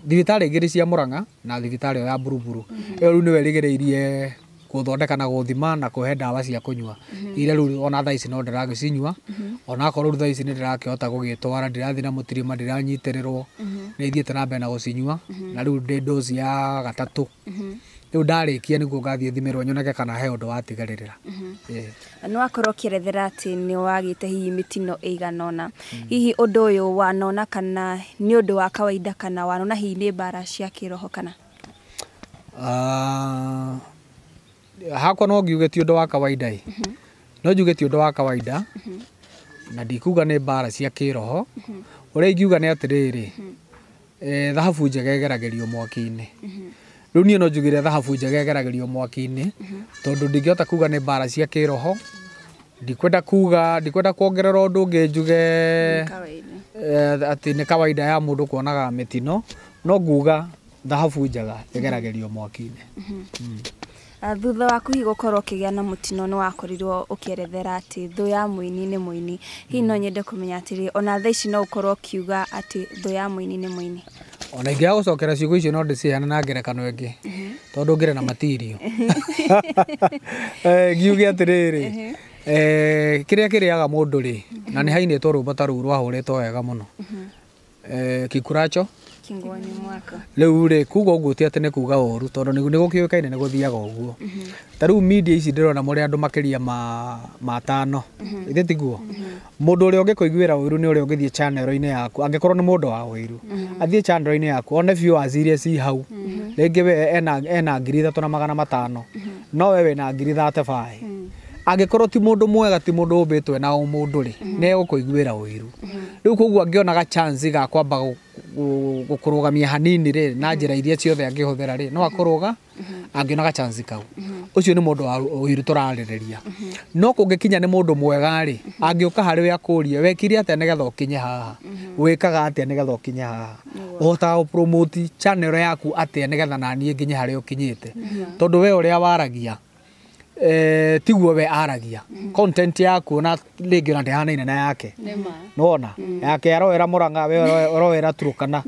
thibitarĩ igĩrĩ cia Mũrang'a na thibitarĩ ĩyo ya Buruburu. Ĩyo rĩu nĩyo ĩrigĩrĩirie Gũthondeka na gũthima na kũhe ndawa cia kũnyua iria rĩu ona thaa ici no ndĩragĩcinyua, onakorwo rĩu thaa ici nĩ ndĩrakĩhota gũgĩtwara, ndirathiĩ na mũtirima, ndiranyitĩrĩrwo, nĩ thiĩte na mbere na gũcinyua, na rĩu ndĩ dozi ya gatatũ. Rĩu ndarĩkia nĩguo ngathiĩ thimĩrwo nyoneke kana he ũndũ watigarĩrĩra. Nĩ wakorwo ũkĩerethera atĩ nĩ wagĩte hihi mĩtino ĩigana ũna. Hihi ũndũ ũyũ wanona kana nĩ ũndũ wa kawaida, kana wanona hihi nĩ mbara cia kĩroho kana? Hakwa no ngiuge ti ũndũ wa kawaida ĩ. No njuge ti ũndũ wa kawaida, na ndikuga nĩ mbara cia kĩroho. Ũrĩa ingiuga nĩ atĩrĩrĩ, thahabu njega ĩgeragĩrio mwaki-inĩ. Rĩu niĩ no njugire thahabu njega ĩgeragĩrio mwaki-inĩ, tondũ ndingĩhota kuga nĩ mbara cia kĩroho. Ndikwenda kuga, ndikwenda kuongerera ũndũ ũngĩ njuge atĩ nĩ kawaida ya mũndũ kuonaga mĩtino, no nguga thahabu njega ĩgeragĩrio mwaki-inĩ. Thutha waku hihi gũkorwo ũkĩgĩa na mũtino nĩ wakorirwo ũkĩerethera atĩ thũ ya mũini nĩ mũini. Hihi no nyende kũmenya atĩrĩ, ona thaa ici no ũkorwo ũkiuga atĩ thũ ya mũini nĩ mũini? Ona ingĩaga gũcokera ciugo icio no ndĩciheane na ngerekano ĩngĩ, tondũ ngĩrĩ na matirio. Ngiuge atĩrĩrĩ, kĩrĩa kĩrĩaga mũndũ rĩ, na nĩ hainĩtwo rwĩmbo ta rũu rwahũrĩtwo wega mũno, Kikuracho Kingoni mwako. Rĩu rĩ, kuga ũguo ti atĩ nĩ kuga ũru, tondũ nĩ gũkĩũĩkaine nĩ gũthiaga ũguo. Ta rĩu media ici ndĩrona mũrĩ andũ makĩria ma 5. Ithe tiguo? Mũndũ ũrĩa ũngĩkũiguĩra ũiru nĩ ũrĩa ũngĩthiĩ channel-inĩ yaku, angĩkorwo nĩ mũndũ wa ũiru. Athiĩ channel-inĩ yaku, one viewers iria ci hau. Rĩngĩ we ena 3500. No we wĩna 35,000. Angĩkorwo ti mũndũ mwega, ti mũndũ ũmbĩtwo na ũmũndũ rĩ, nĩ egũkũiguĩra ũiru. Rĩu koguo angĩonaga chance ga kwamba gũkũrũgamia hanini rĩ, na njĩra iria ciothe angĩhũthĩra rĩ, no akũrũga angĩonaga chance kau. Ũcio nĩ mũndũ wa ũiru tũrarĩrĩria. No kũngĩkinya nĩ mũndũ mwega rĩ, angĩũka harĩ we akũrie, wekire atĩa nĩgetha ũkinye haha? Wĩkaga atĩa nĩgetha ũkinye haha? Ũhotaga gũpromote channel yaku atĩa nĩgetha naniĩ nginye harĩa ũkinyĩte? Tondũ we ũrĩa waragia, tiguo we aragia. Content yaku na rĩngĩ ona ndĩhanaine na yake. Nĩwona? Yake aroera Murang'a, we aroera Turkana.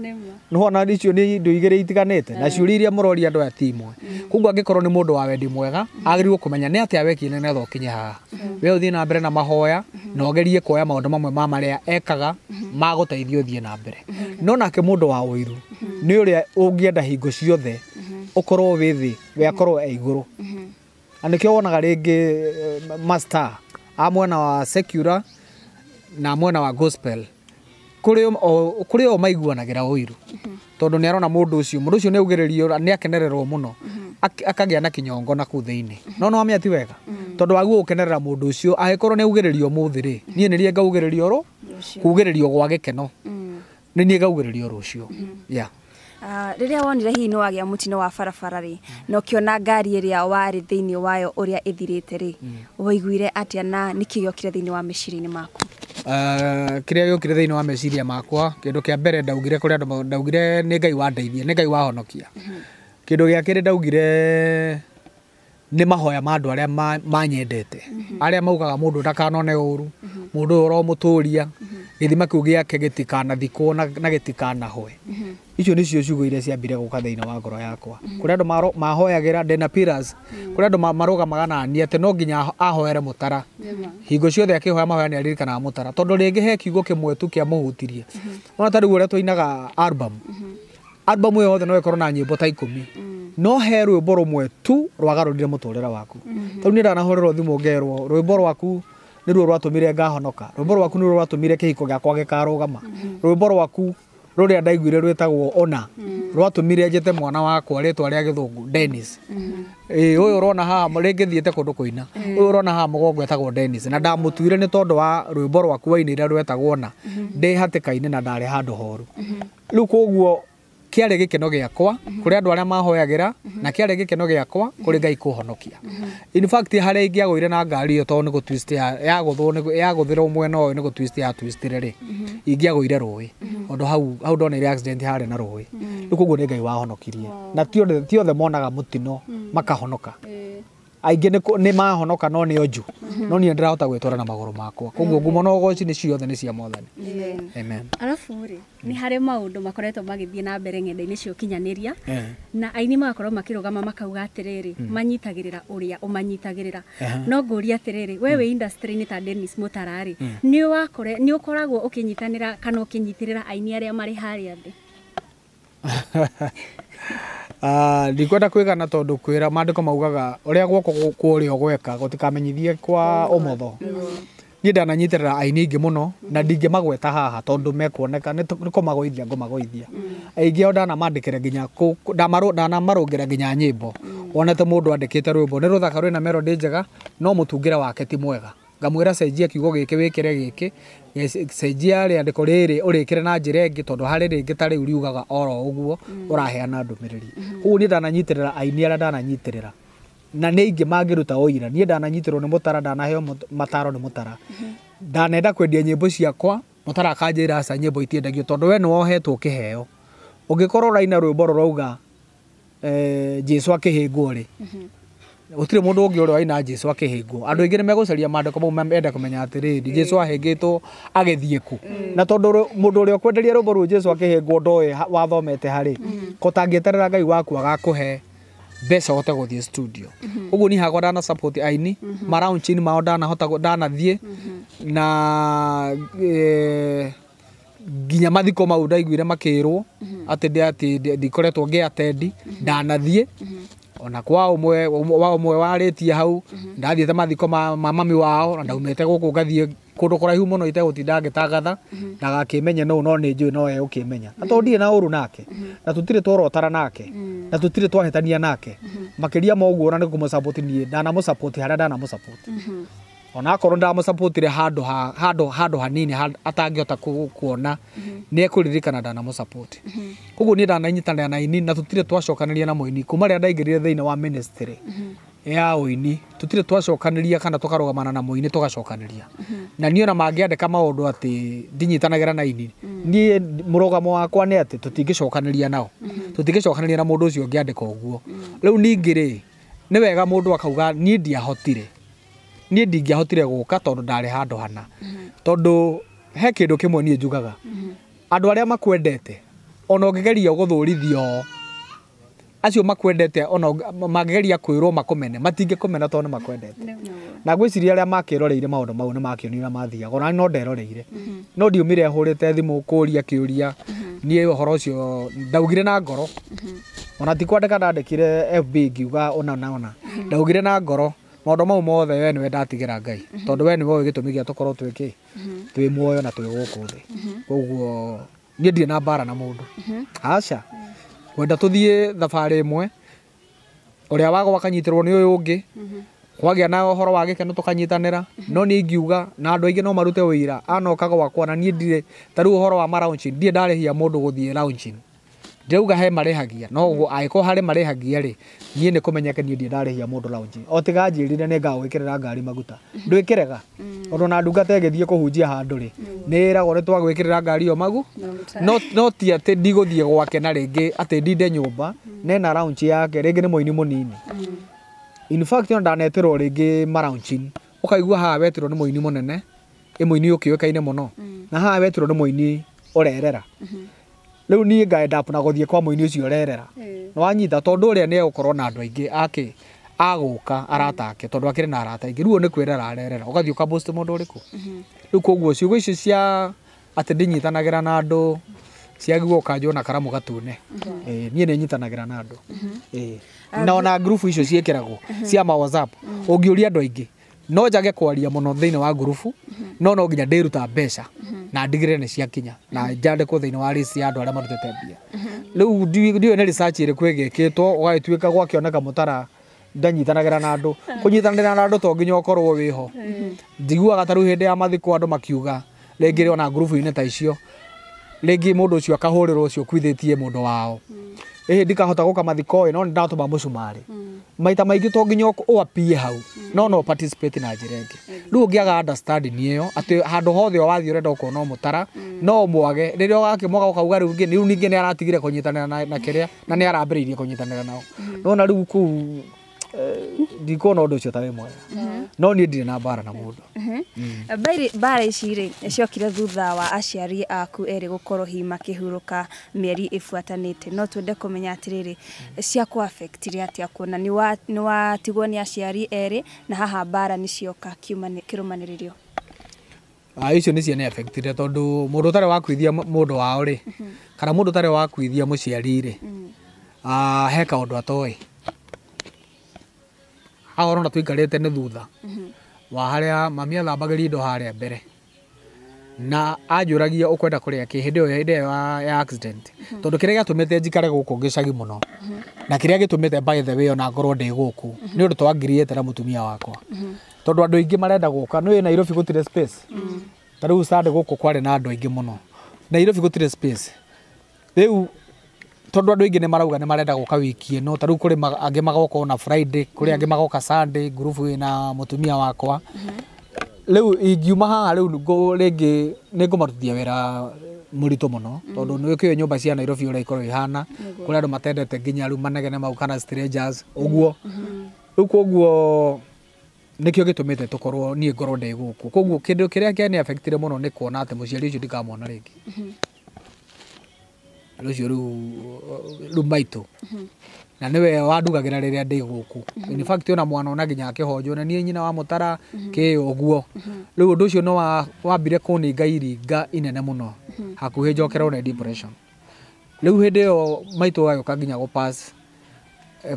Nĩwona icio nĩ indo igĩrĩ itiganĩte, na ciũria iria mũroria andũ aya ti imwe. Koguo angĩkorwo nĩ mũndũ wa wendi mwega, agĩrĩirwo kũmenya nĩ atĩa wekire nĩgetha ũkinye haha. We ũthiĩ na mbere na mahoya, na ũgerie kuoya maũndũ mamwe ma marĩa ekaga ma gũteithia ũthiĩ na mbere. No nake mũndũ wa ũiru nĩ ũrĩa ũngĩenda hingo ciothe ũkorwo wĩ thĩ, we akorwo e igũrũ. Na nĩkĩo wonaga rĩngĩ master a mwena wa secular na mwena wa gospel kũrĩ o maiguanagĩra ũiru, tondũ nĩ arona mũndũ ũcio nĩ augĩrĩrio, nĩ akenererwo mũno, akagĩa na kĩnyongo na kũu thĩinĩ. No no amenya ti wega, tondũ waguo gũkenerera mũndũ ũcio, angĩkorwo nĩ augĩrĩrio ũmũthĩ rĩ, niĩ nĩ niĩ ngaugĩrĩrio rũ, kugĩrĩrio gwa gĩkeno, nĩ niĩ ngaugĩrĩrio rũciũ. Yeah. Rĩrĩa wonire hihi nĩ wagĩa mũtino wa barabara rĩ, na ũkĩona ngari ĩrĩa warĩ thĩinĩ wayo ũrĩa ĩthirĩte rĩ, waiguire atĩa na nĩkĩ gĩokire thĩinĩ wa meciria-inĩ maku? Kĩrĩa gĩokire thĩinĩ wa meciria makwa, kĩndũ kĩa mbere ndaugire kũrĩ andũ, ndaugire nĩ Ngai wandeithia, nĩ Ngai wahonokia. Kĩndũ gĩa kerĩ ndaugire nĩ mahoya ma andũ arĩa manyendete, arĩa maugaga mũndũ ndakanone ũru, mũndũ ũyũ ũromũtũria, gĩthima kĩu gĩake gĩtikanathikwo na gĩtikanahwe. Icio nĩcio ciugo iria ciambire gũka thĩinĩ wa ngoro yakwa. Kũrĩ andũ mahoyagĩra ndĩna pillars, kũrĩ andũ marũgamaga na niĩ atĩ no nginya ahoere mũtara. Hingo ciothe akĩhoya mahoya nĩ aririkanaga mũtara, tondũ rĩngĩ he kiugo kĩmwe tu kĩamũhutirie. Ona ta rĩu ũrĩa tũinaga album, album ĩyo yothe no ĩkorwo na nyĩmbo ta 10, no he rwĩmbo rũmwe tu rwagarũrire mũtũrĩre waku. Tarĩu niĩ ndanahũrĩrwo thimũ ngerwo rwĩmbo rwaku nĩruo rwatũmire ngahonoka, rwĩmbo rwaku nĩruo rwatũmire kĩhiko gĩakwa gĩkarũgama, rwĩmbo rwaku rũrĩa ndaiguire rwĩtagwo Ona rwatũmire njĩte mwana wakwa rĩtwa rĩa gĩthũngũ Dennis. Ũyũ ũrona haha rĩngĩ thiĩte kũndũ kũina, ũyũ ũrona haha mũgongo etagwo Dennis, na ndamũtuire nĩ tondũ wa rwĩmbo rwaku wainĩire rwetagwo Ona, ndĩ hatĩka-inĩ na ndarĩ handũ horu. Rĩu koguo kĩarĩ gĩkeno gĩakwa kũrĩ andũ arĩa mahoyagĩra, na kĩarĩ gĩkeno gĩakwa kũrĩ Ngai kũhonokia. In fact harĩa ingĩagũire na ngari ĩyo tondũ nĩ gũtwist yagũthĩrwo mwena ũyũ nĩ gũtwist ya twistire rĩ, ingĩagũire rũĩ, tondũ hau ndoneire accident harĩ na rũĩ. Rĩu koguo nĩ Ngai wahonokirie, na ti othe monaga mũtino makahonoka. Aingĩ nĩ mahonoka no nĩ onju. No niĩ ndĩrahota gwĩtwara na magũrũ makwa. Koguo ngumo na ũgoci nĩ ciothe nĩ cia Mwathani. Amen. Arabu rĩ, nĩ harĩ maũndũ makoretwo magĩthiĩ na mbere ng'enda-inĩ cia ũkinyanĩria na aini magakorwo makĩrũgama makauga atĩrĩrĩ, manyitagĩrĩra ũrĩa ũmanyitagĩrĩra. No ngũria atĩrĩrĩ, we wĩ industry-inĩ ta Dennis Mutara rĩ, nĩ ũkoragwo ũkĩnyitanĩra kana ũkĩnyitĩrĩra aini arĩa marĩ harĩa thĩ? Ndikwenda kwĩgana tondũ kwĩra maandĩko maugaga ũrĩa guoko kwa ũrĩo gweka gũtikamenyithie kwa ũmotho. Niĩ ndananyitĩrĩra aini aingĩ mũno na ndingĩmagweta haha tondũ mekuoneka nĩ kũmagũithia ngũmagũithia. Aingĩ ao ndanamandĩkĩra nginya ndanamarũngĩra nginya nyĩmbo. Wonete mũndũ andĩkĩte rwĩmbo nĩ rũthaka rwĩna melody njega no mũtungĩre wake ti mwega. Ngamwĩra cenjia kiugo gĩkĩ wĩkĩre gĩkĩ, cenjia rĩandĩko rĩrĩ ũrĩkĩre na njĩra ĩngĩ tondũ harĩ rĩngĩ ta rĩu riugaga oro ũguo ũraheana ndũmĩrĩri. Koguo niĩ ndananyitĩrĩra aini arĩa ndananyitĩrĩra. Na nĩ aingĩ mangĩruta ũira. Niĩ ndananyitĩrwo nĩ Mũtara, ndanaheo mataro nĩ Mũtara. Ndanenda kwendia nyĩmbo ciakwa, Mũtara akanjĩra aca nyĩmbo itiendagio tondũ we nĩwohetwo kĩheo. Ũngĩkorwo ũraina rwĩmbo rũrauga Jesũ akĩhĩngwo rĩ, gũtirĩ mũndũ ũngĩ ũrĩa waina Jesũ akĩhĩngwo. Andũ aingĩ nĩmegũcaria maandĩko mau mende kũmenya atĩrĩrĩ, Jesũ ahĩngĩtwo agĩthiĩ kũ. Na tondũ mũndũ ũrĩa ũkwenderia rwĩmbo rũu Jesũ akĩhĩngwo ndoĩ wathomete harĩ, ko tangĩeterera Ngai waku agakũhe mbeca ũhote gũthiĩ studio. Ũguo niĩ hakwa ndana support aini, ma launch-inĩ mao ndanahota ndanathiĩ na nginya mathiko mau ndaiguire makĩrwo atĩ ndikoretwo ngĩ-attend, ndanathiĩ. Ona kwa ũmwe wa ũmwe warĩtie hau ndathiĩte mathiko ma mami wao na ndaumĩte gũkũ ngathiĩ kũndũ kũraihu mũno itegũtinda ngĩtangatha ndagakĩmenye nũ no nĩ njũĩ no egũkĩmenya. Na tondũ ndirĩ na ũru nake na tũtirĩ tworotara nake na tũtirĩ twahĩtania nake makĩria ma ũguo ona nĩ kũmũ-support niĩ ndanamũ-support harĩa ndanamũ-support. Ona akorwo ndamũ-support-ire handũ hanini atangĩhota kuona nĩ ekũririkana ndanamũ-support. Koguo niĩ ndananyitanĩra na aini na tũtirĩ twacokanĩria na mũini kuma rĩrĩa ndaingĩrire thĩinĩ wa ministry ya ũini tũtirĩ twacokanĩria kana tũkarũgamana na mũini tũgacokanĩria. Na niĩ ona mangĩandĩka maũndũ atĩ ndinyitanagĩra na aini, niĩ mũrũgamo wakwa nĩ atĩ tũtingĩcokanĩria nao. Tũtingĩcokanĩria na mũndũ ũcio ũngĩandĩka ũguo. Rĩu ningĩ rĩ, nĩ wega mũndũ akauga niĩ ndiahotire. Niĩ ndingĩahotire gũka tondũ ndarĩ handũ hana. Tondũ he kĩndũ kĩmwe niĩ njugaga. Andũ arĩa makwendete ona ũngĩgeria gũthũrithio acio makwendete ona mangĩgeria kwĩrwo makũmene matingĩkũmena tondũ nĩ makwendete. Na ngwĩciria arĩa makĩroreire maũndũ mau nĩ makĩonire mathiaga ona no nderoreire. No ndiumire hũrĩte thimũ kũria kĩũria niĩ ũhoro ũcio ndaugire na ngoro. Ona ti kwandĩka ndandĩkire FB ngiuga ona na ona. Ndaugire na ngoro maũndũ mau mothe we nĩwe ndatigĩra Ngai tondũ we nĩwe ũĩ gĩtũmi gĩa tũkorwo twĩ kĩ twĩ muoyo na twĩ gũkũ thĩ. Koguo niĩ ndirĩ na mbara na mũndũ. Aca. Kwenda tũthiĩ thabarĩ ĩmwe ũrĩa wagwa akanyitĩrwo nĩ ũyũ ũngĩ kwagĩa na ũhoro wa gĩkeno tũkanyitanĩra no niĩ ingiuga na andũ aingĩ no marute ũira anoka gwakwa na niĩ ndirĩ ta rĩu ũhoro wa ma launching ndirĩ ndarĩhia mũndũ gũthiĩ launching. Ndĩrauga he marĩhagia no ũguo angĩkorwo harĩ marĩhagia rĩ niĩ nĩ kũmenyeke niĩ ndirĩ ndarĩhia mũndũ launching. O tiga anjĩrire nĩ ngagwĩkĩrĩra ngari maguta ndwĩkĩrega tondũ ona ndungata ĩgĩthiĩ kũhunjia handũ rĩ nĩ ĩragwo nĩ twagwĩkĩrĩra ngari ĩyo magu no ti atĩ ndigũthiĩ gwake na rĩngĩ atĩ ndinde nyũmba nena launch yake rĩngĩ nĩ mũini mũnini. In fact ona ndanetĩrwo rĩngĩ ma launching ũkaigua haha wetirwo nĩ mũini mũnene ĩ mũini ũkĩũĩkaine mũno na haha wetirwo nĩ mũini ũrerera. Rĩu niĩ nga end up na gũthiĩ kwa mũini ũcio ũrerera. Nĩ wanyita tondũ ũrĩa nĩ egũkorwo na andũ aingĩ ake agũka arata ake tondũ akĩrĩ na arata aingĩ rĩu nĩ kwĩrera arerera ũgathiĩ ũka-boost mũndũ ũrĩkũ. Rĩu koguo ciugo icio cia atĩ ndinyitanagĩra na andũ ciagĩrĩirwo gũkanjwo na karamu gatune. Niĩ nĩ nyitanagĩra na andũ. Na ona ngurubu icio ciĩkĩragwo cia ma WhatsApp ũngĩũria andũ aingĩ no njage kwaria mũno thĩinĩ wa ngurubu no no nginya ndĩruta mbeca na ndigĩrĩre nĩ ciakinya na njandĩkwo thĩinĩ wa list ya andũ arĩa marutĩte mbia. Rĩu ndiũĩ nĩ research ĩrĩkũ ĩgĩkĩtwo ũgagĩtuĩka gwakĩoneka Mũtara ndanyitanagĩra na andũ. Kũnyitanĩra na andũ to nginya ũkorwo wĩho. Njiguaga ta rĩu hĩndĩ ya mathiko andũ makiuga rĩngĩ ona ngurubu-inĩ ta icio rĩngĩ mũndũ ũcio akahũrĩrwo ũcio ũkuithĩtie mũndũ wao. Ĩhĩ ndikahota gũka mathiko ĩ no nĩ ndatũma mũcumarĩ. Maita maingĩ to nginya ũapie hau no no participate na njĩra ĩngĩ. Rĩu ũngĩaga understanding ĩyo atĩ handũ hothe wathiĩ ũrenda ũkona Mũtara no mwage rĩrĩa ũgakĩmwaga ũkauga rĩu rĩu ningĩ nĩ aratigire kũnyitanĩra na kĩrĩa na nĩ arambĩrĩirie kũnyitanĩra nao. Nona rĩu kũu Ndikuona ũndũ ũcio ta wĩ mwega. No niĩ ndirĩ na mbara na mũndũ. Mbara ici rĩ ciokire thutha wa aciari aku erĩ gũkorwo hihi makĩhurũka mĩeri ĩbuatanĩte. No twende kũmenya atĩrĩrĩ, ciakũ affectire atĩa kuona nĩ watigwo nĩ aciari erĩ na haha mbara nĩ cioka kĩrũmanĩrĩrio? Icio nĩ ciana affectire tondũ mũndũ ũtarĩ wakuithia mũndũ wao rĩ, kana mũndũ ũtarĩ wakuithia mũciari rĩ, he kaũndũ atoĩ. Haha ũrona tũikarĩte nĩ thutha wa harĩa mami athambagĩria indo harĩa mbere, na anjũragia ũkwenda kũrĩa kĩ hĩndĩ ĩyo ya accident. Tondũ kĩrĩa gĩatũmĩte njikare gũkũ gĩcagi mũno, na kĩrĩa gĩtũmĩte by the way ona ngorwo ndĩ gũkũ, nĩ ũndũ twangiriĩte na mũtumia wakwa. Tondũ andũ aingĩ marenda gũka, nĩ Nairobi gũtirĩ space. Ta rĩu Sunday gũkũ kwarĩ na andũ aingĩ mũno. Nairobi gũtirĩ space. Rĩu tondũ andũ aingĩ nĩ marauga nĩ marenda gũka wiki ĩno, ta rĩu kũrĩ angĩ magoka ona Friday, kũrĩ angĩ magoka Sunday, ngurubu ĩna mũtumia wakwa. Rĩu ingiuma haha rĩu rĩngĩ nĩ ngũmarutithia wĩra mũritũ mũno, tondũ nĩ ũkĩũĩ nyũmba cia Nairobi ũrĩa ikoragwo ihana, kũrĩ andũ matendete nginya rĩu manegene mau kana strangers ũguo. Rĩu koguo nĩkĩo gĩtũmĩte tũkorwo niĩ ngorwo ndĩ gũkũ. Koguo kĩndũ kĩrĩa kĩani affectire mũno nĩ kuona atĩ mũciari ũcio ndikamwona rĩngĩ. Rũcio rĩu maitũ. Na nĩwe wandugagĩra rĩrĩa ndĩ gũkũ. In fact ona mwana ona nginya akĩhonjwo na niĩ nyina wa mũtara kĩ ũguo. Rĩu ũndũ ũcio nĩ wambire kũninga iringa inene mũno. Hakuhĩ njokerwo nĩ depression. Rĩu hĩndĩ ĩyo maitũ agĩũka nginya gũ pass.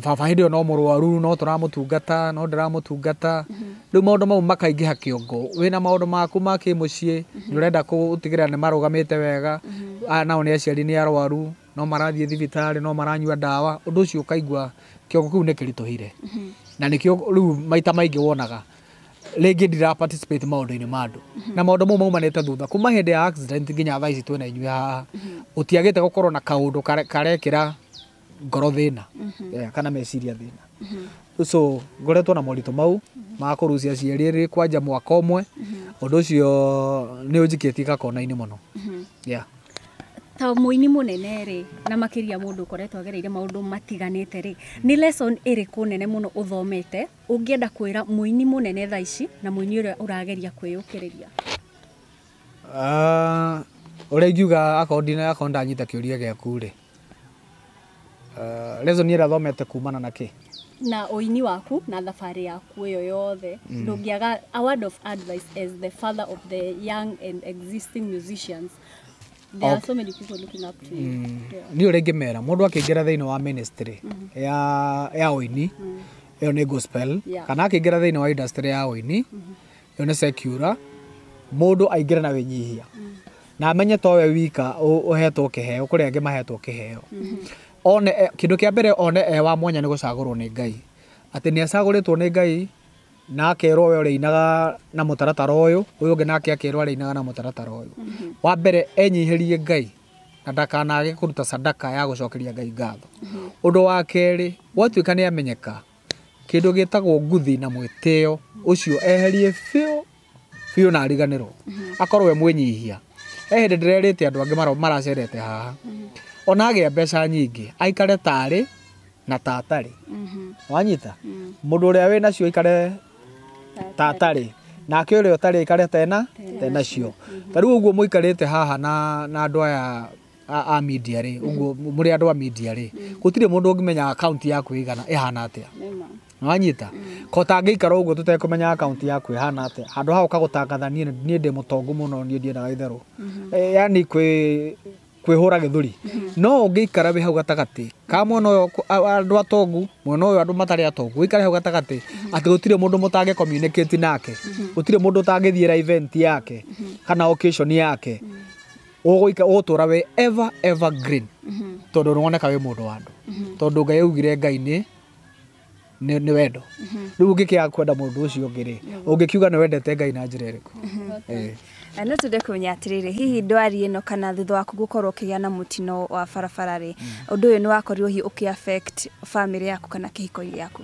Baba hĩndĩ ĩyo no mũrwaru, no tũramũtungata, no ndĩramũtungata. Rĩu maũndũ mau makaingĩha kĩongo. Wĩna maũndũ maku ma kĩmũciĩ, nĩ ũrenda gũtigĩrĩra nĩ marũgamĩte wega. Aya nao nĩ aciari nĩ arwaru, no marathiĩ thibitarĩ, no maranyua ndawa. Ũndũ ũcio ũkaigua kĩongo kĩu nĩ kĩritũhire. Na nĩkĩo rĩu maita maingĩ wonaga rĩngĩ ndira participate maũndũ-inĩ ma andũ. Na maũndũ mau maumanĩte thutha. Kuma hĩndĩ ya accident nginya thaa ici twĩna inyuĩ haha, gũtiagĩte gũkorwo na kaũndũ karekĩra ngoro thĩna, kana meciria thĩna. So ngoretwo na moritũ mau ma kũrucia aciari erĩ kwanja mwaka ũmwe. Ũndũ ũcio nĩ ũnjikĩtie gakona-inĩ mũno. Yeah. Ta mũini mũnene rĩ, na makĩria mũndũ ũkoretwo agereire maũndũ matiganĩte rĩ, nĩ lesson ĩrĩkũ nene mũno ũthomete ũngĩenda kwĩra mũini mũnene thaa ici na mũini ũrĩa ũrageria kwĩyũkĩrĩria? Ũrĩa ingiuga akorwo ndanyita kĩũria gĩaku rĩ, lesson ĩrĩa thomete kumana na kĩ? Na ũini waku na thabarĩ yaku ĩyo yothe, ndũngĩaga a word of advice as the father of the young and existing musicians. There are so many people looking up to you. Niĩ ũrĩa ingĩmera, mũndũ akĩingĩra thĩinĩ wa ministry ya ũini, ĩyo nĩ gospel, kana akĩingĩra thĩinĩ wa industry ya ũini, ĩyo nĩ secular, mũndũ aingĩre na wĩnyihia. Na amenye to we wika ũhetwo kĩheo, kũrĩ angĩ mahetwo kĩheo. One kĩndũ kĩa mbere one e wa mwanya nĩ gũcagũrwo nĩ Ngai. Atĩ nĩ acagũrĩtwo nĩ Ngai na akerwo we ũrĩinaga na mũtaratara ũyũ, ũyũ ũngĩ nake akerwo arĩinaga na mũtaratara ũyũ. Wa mbere enyihĩrie Ngai na ndakanage kũruta sadaka ya gũcokeria Ngai ngatho. Ũndũ wa kerĩ, gwatuĩka nĩ amenyeka, kĩndũ gĩtagwo nguthi na mwĩtĩo ũcio eherie biũ biũ na ariganĩrwo. Akorwo we mwĩnyihia. He hĩndĩ ndĩrerĩte andũ angĩ maracerete haha. Ona agĩa mbeca nyingĩ, aikare tarĩ na tatarĩ. Wanyita? Mũndũ ũrĩa wĩ nacio aikare tatarĩ, nake ũrĩa ũtarĩ aikare tena tenacio. Ta rĩu ũguo mũikarĩte haha na andũ aya a media rĩ, ũguo mũrĩ andũ a media rĩ, gũtirĩ mũndũ ũngĩmenya account yaku ĩigana ĩhana atĩa. Wanyita? Ko tangĩikara ũguo tũtekũmenya account yaku ĩhana atĩa, handũ ha ũka gũtangatha niĩ ndĩ mũtongu mũno, niĩ ndiendaga itherũ. Yaani kwĩhũra gĩthũri. No ũngĩikara wĩ hau gatagatĩ ka mwena ũyũ andũ atongu, mwena ũyũ andũ matarĩ atongu, ũikare hau gatagatĩ atĩ gũtirĩ mũndũ mũtangĩ communicate nake, gũtirĩ mũndũ ũtangĩthiĩra event yake kana occasion yake, ũgũtũra wĩ ever ever green, tondũ nĩwoneka wĩ mũndũ wa andũ. Tondũ Ngai augire Ngai nĩ wendo. Rĩu ũngĩkĩaga kwenda mũndũ ũcio ũngĩ rĩ, ũngĩkiuga nĩ wendete Ngai na njĩra ĩrĩkũ? No twende kũmenya atĩrĩrĩ, hihi ndwari ĩno kana thutha waku gũkorwo ũkĩgĩa na mũtino wa barabara rĩ, ũndũ ũyũ nĩ wakorirwo hihi ũkĩ affect family yaku kana kĩhiko gĩaku?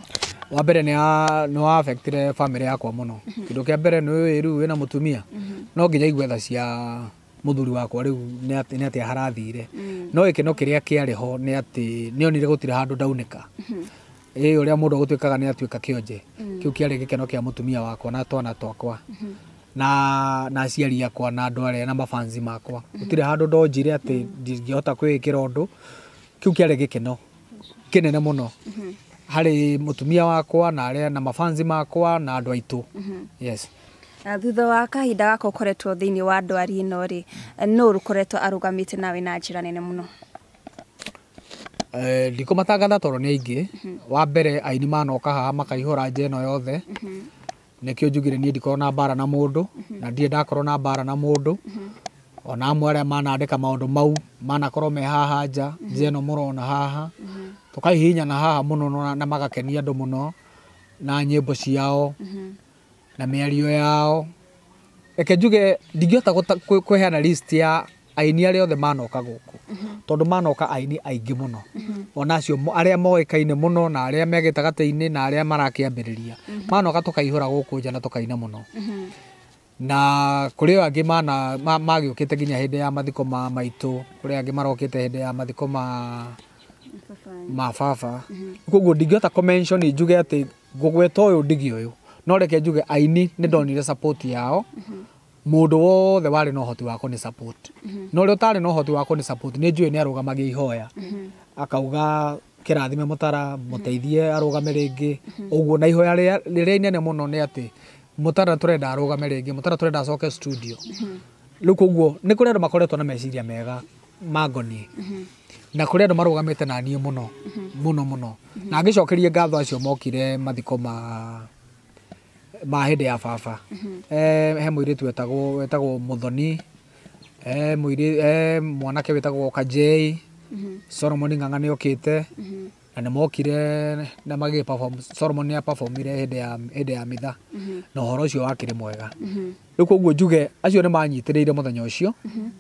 Wa mbere nĩ wa affectire family yakwa mũno. Kĩndũ kĩa mbere nĩ ũĩ rĩu wĩna mũtumia, no nginya igue tha cia mũthuri wakwa rĩu nĩ atĩa harathire. No gĩkeno kĩrĩa kĩarĩ ho nĩ atĩ nĩonire gũtirĩ handũ ndaunĩka. Ĩ ũrĩa mũndũ agũtuĩkaga nĩ atuĩka kĩonje. Kĩu kĩarĩ gĩkeno kĩa mũtumia wakwa na twana twakwa na aciari akwa na andũ arĩa na mafansi makwa. Gũtirĩ handũ ndonjire atĩ ndingĩhota kwĩĩkĩra ũndũ. Kĩu kĩarĩ gĩkeno kĩnene mũno harĩ mũtumia wakwa na arĩa na mafansi makwa na andũ aitũ. Yes. Na thutha wa kahinda gaka ũkoretwo thĩinĩ wa ndwari ĩno rĩ, nũ ũkoretwo arũgamĩte nawe na njĩra nene mũno? Ndikũmatangatha tondũ nĩ aingĩ. Wa mbere aini manoka haha makaihũra nja ĩno yothe. Nĩkĩo njugire niĩ ndikorwo na mbara na mũndũ, na ndirĩ ndakorwo na mbara na mũndũ. Ona amwe arĩa manandĩka maũndũ mau manakorwo me haha nja, nja ĩno mũrona haha. Tũkahihinyana haha mũno na magakenia andũ mũno na nyĩmbo ciao na mĩario yao. Reke njuge ndingĩhota kũheana list ya aini arĩa othe manoka gũkũ, tondũ manoka aini aingĩ mũno. Ona acio arĩa moĩkaine mũno na arĩa me gĩtagatĩ-inĩ na arĩa marakĩambĩrĩria. Manoka tũkaihũra gũkũ nja na tũkaina mũno. Na kũrĩ o angĩ magĩũkĩte nginya hĩndĩ ya mathiko ma maitũ, kũrĩ angĩ marokĩte hĩndĩ ya mathiko ma baba. Koguo ndingĩhota kũ-mention njuge atĩ ngũgweta ũyũ ndige ũyũ. No reke njuge aini nĩ ndonire support yao. Mũndũ wothe warĩ na ũhoti wa kũnĩ support. Na ũrĩa ũtarĩ na ũhoti wa kũnĩ support nĩ njũĩ nĩ arũgamagia ihoya. Akauga kĩrathime Mũtara, mũteithie arũgame rĩngĩ. Ũguo na ihoya rĩrĩa inene mũno nĩ atĩ Mũtara tũrenda arũgame rĩngĩ, Mũtara tũrenda acoke studio. Rĩu koguo nĩ kũrĩ andũ makoretwo na meciria mega mangoniĩ. Na kũrĩ andũ marũgamĩte na niĩ mũno, mũno mũno. Na ngĩcokerie ngatho acio mokire mathiko ma hĩndĩ ya baba. He mũirĩtu wetagwo Mũthoni, he mwanake wetagwo Kajei, Solomon Ng'ang'a nĩ okĩte, na nĩ mokire na magĩ perform. Solomon nĩ aperformire hĩndĩ ya mitha, na ũhoro ũcio wakĩrĩ mwega. Rĩu koguo njuge acio nĩ manyitĩrĩire mũthenya ũcio,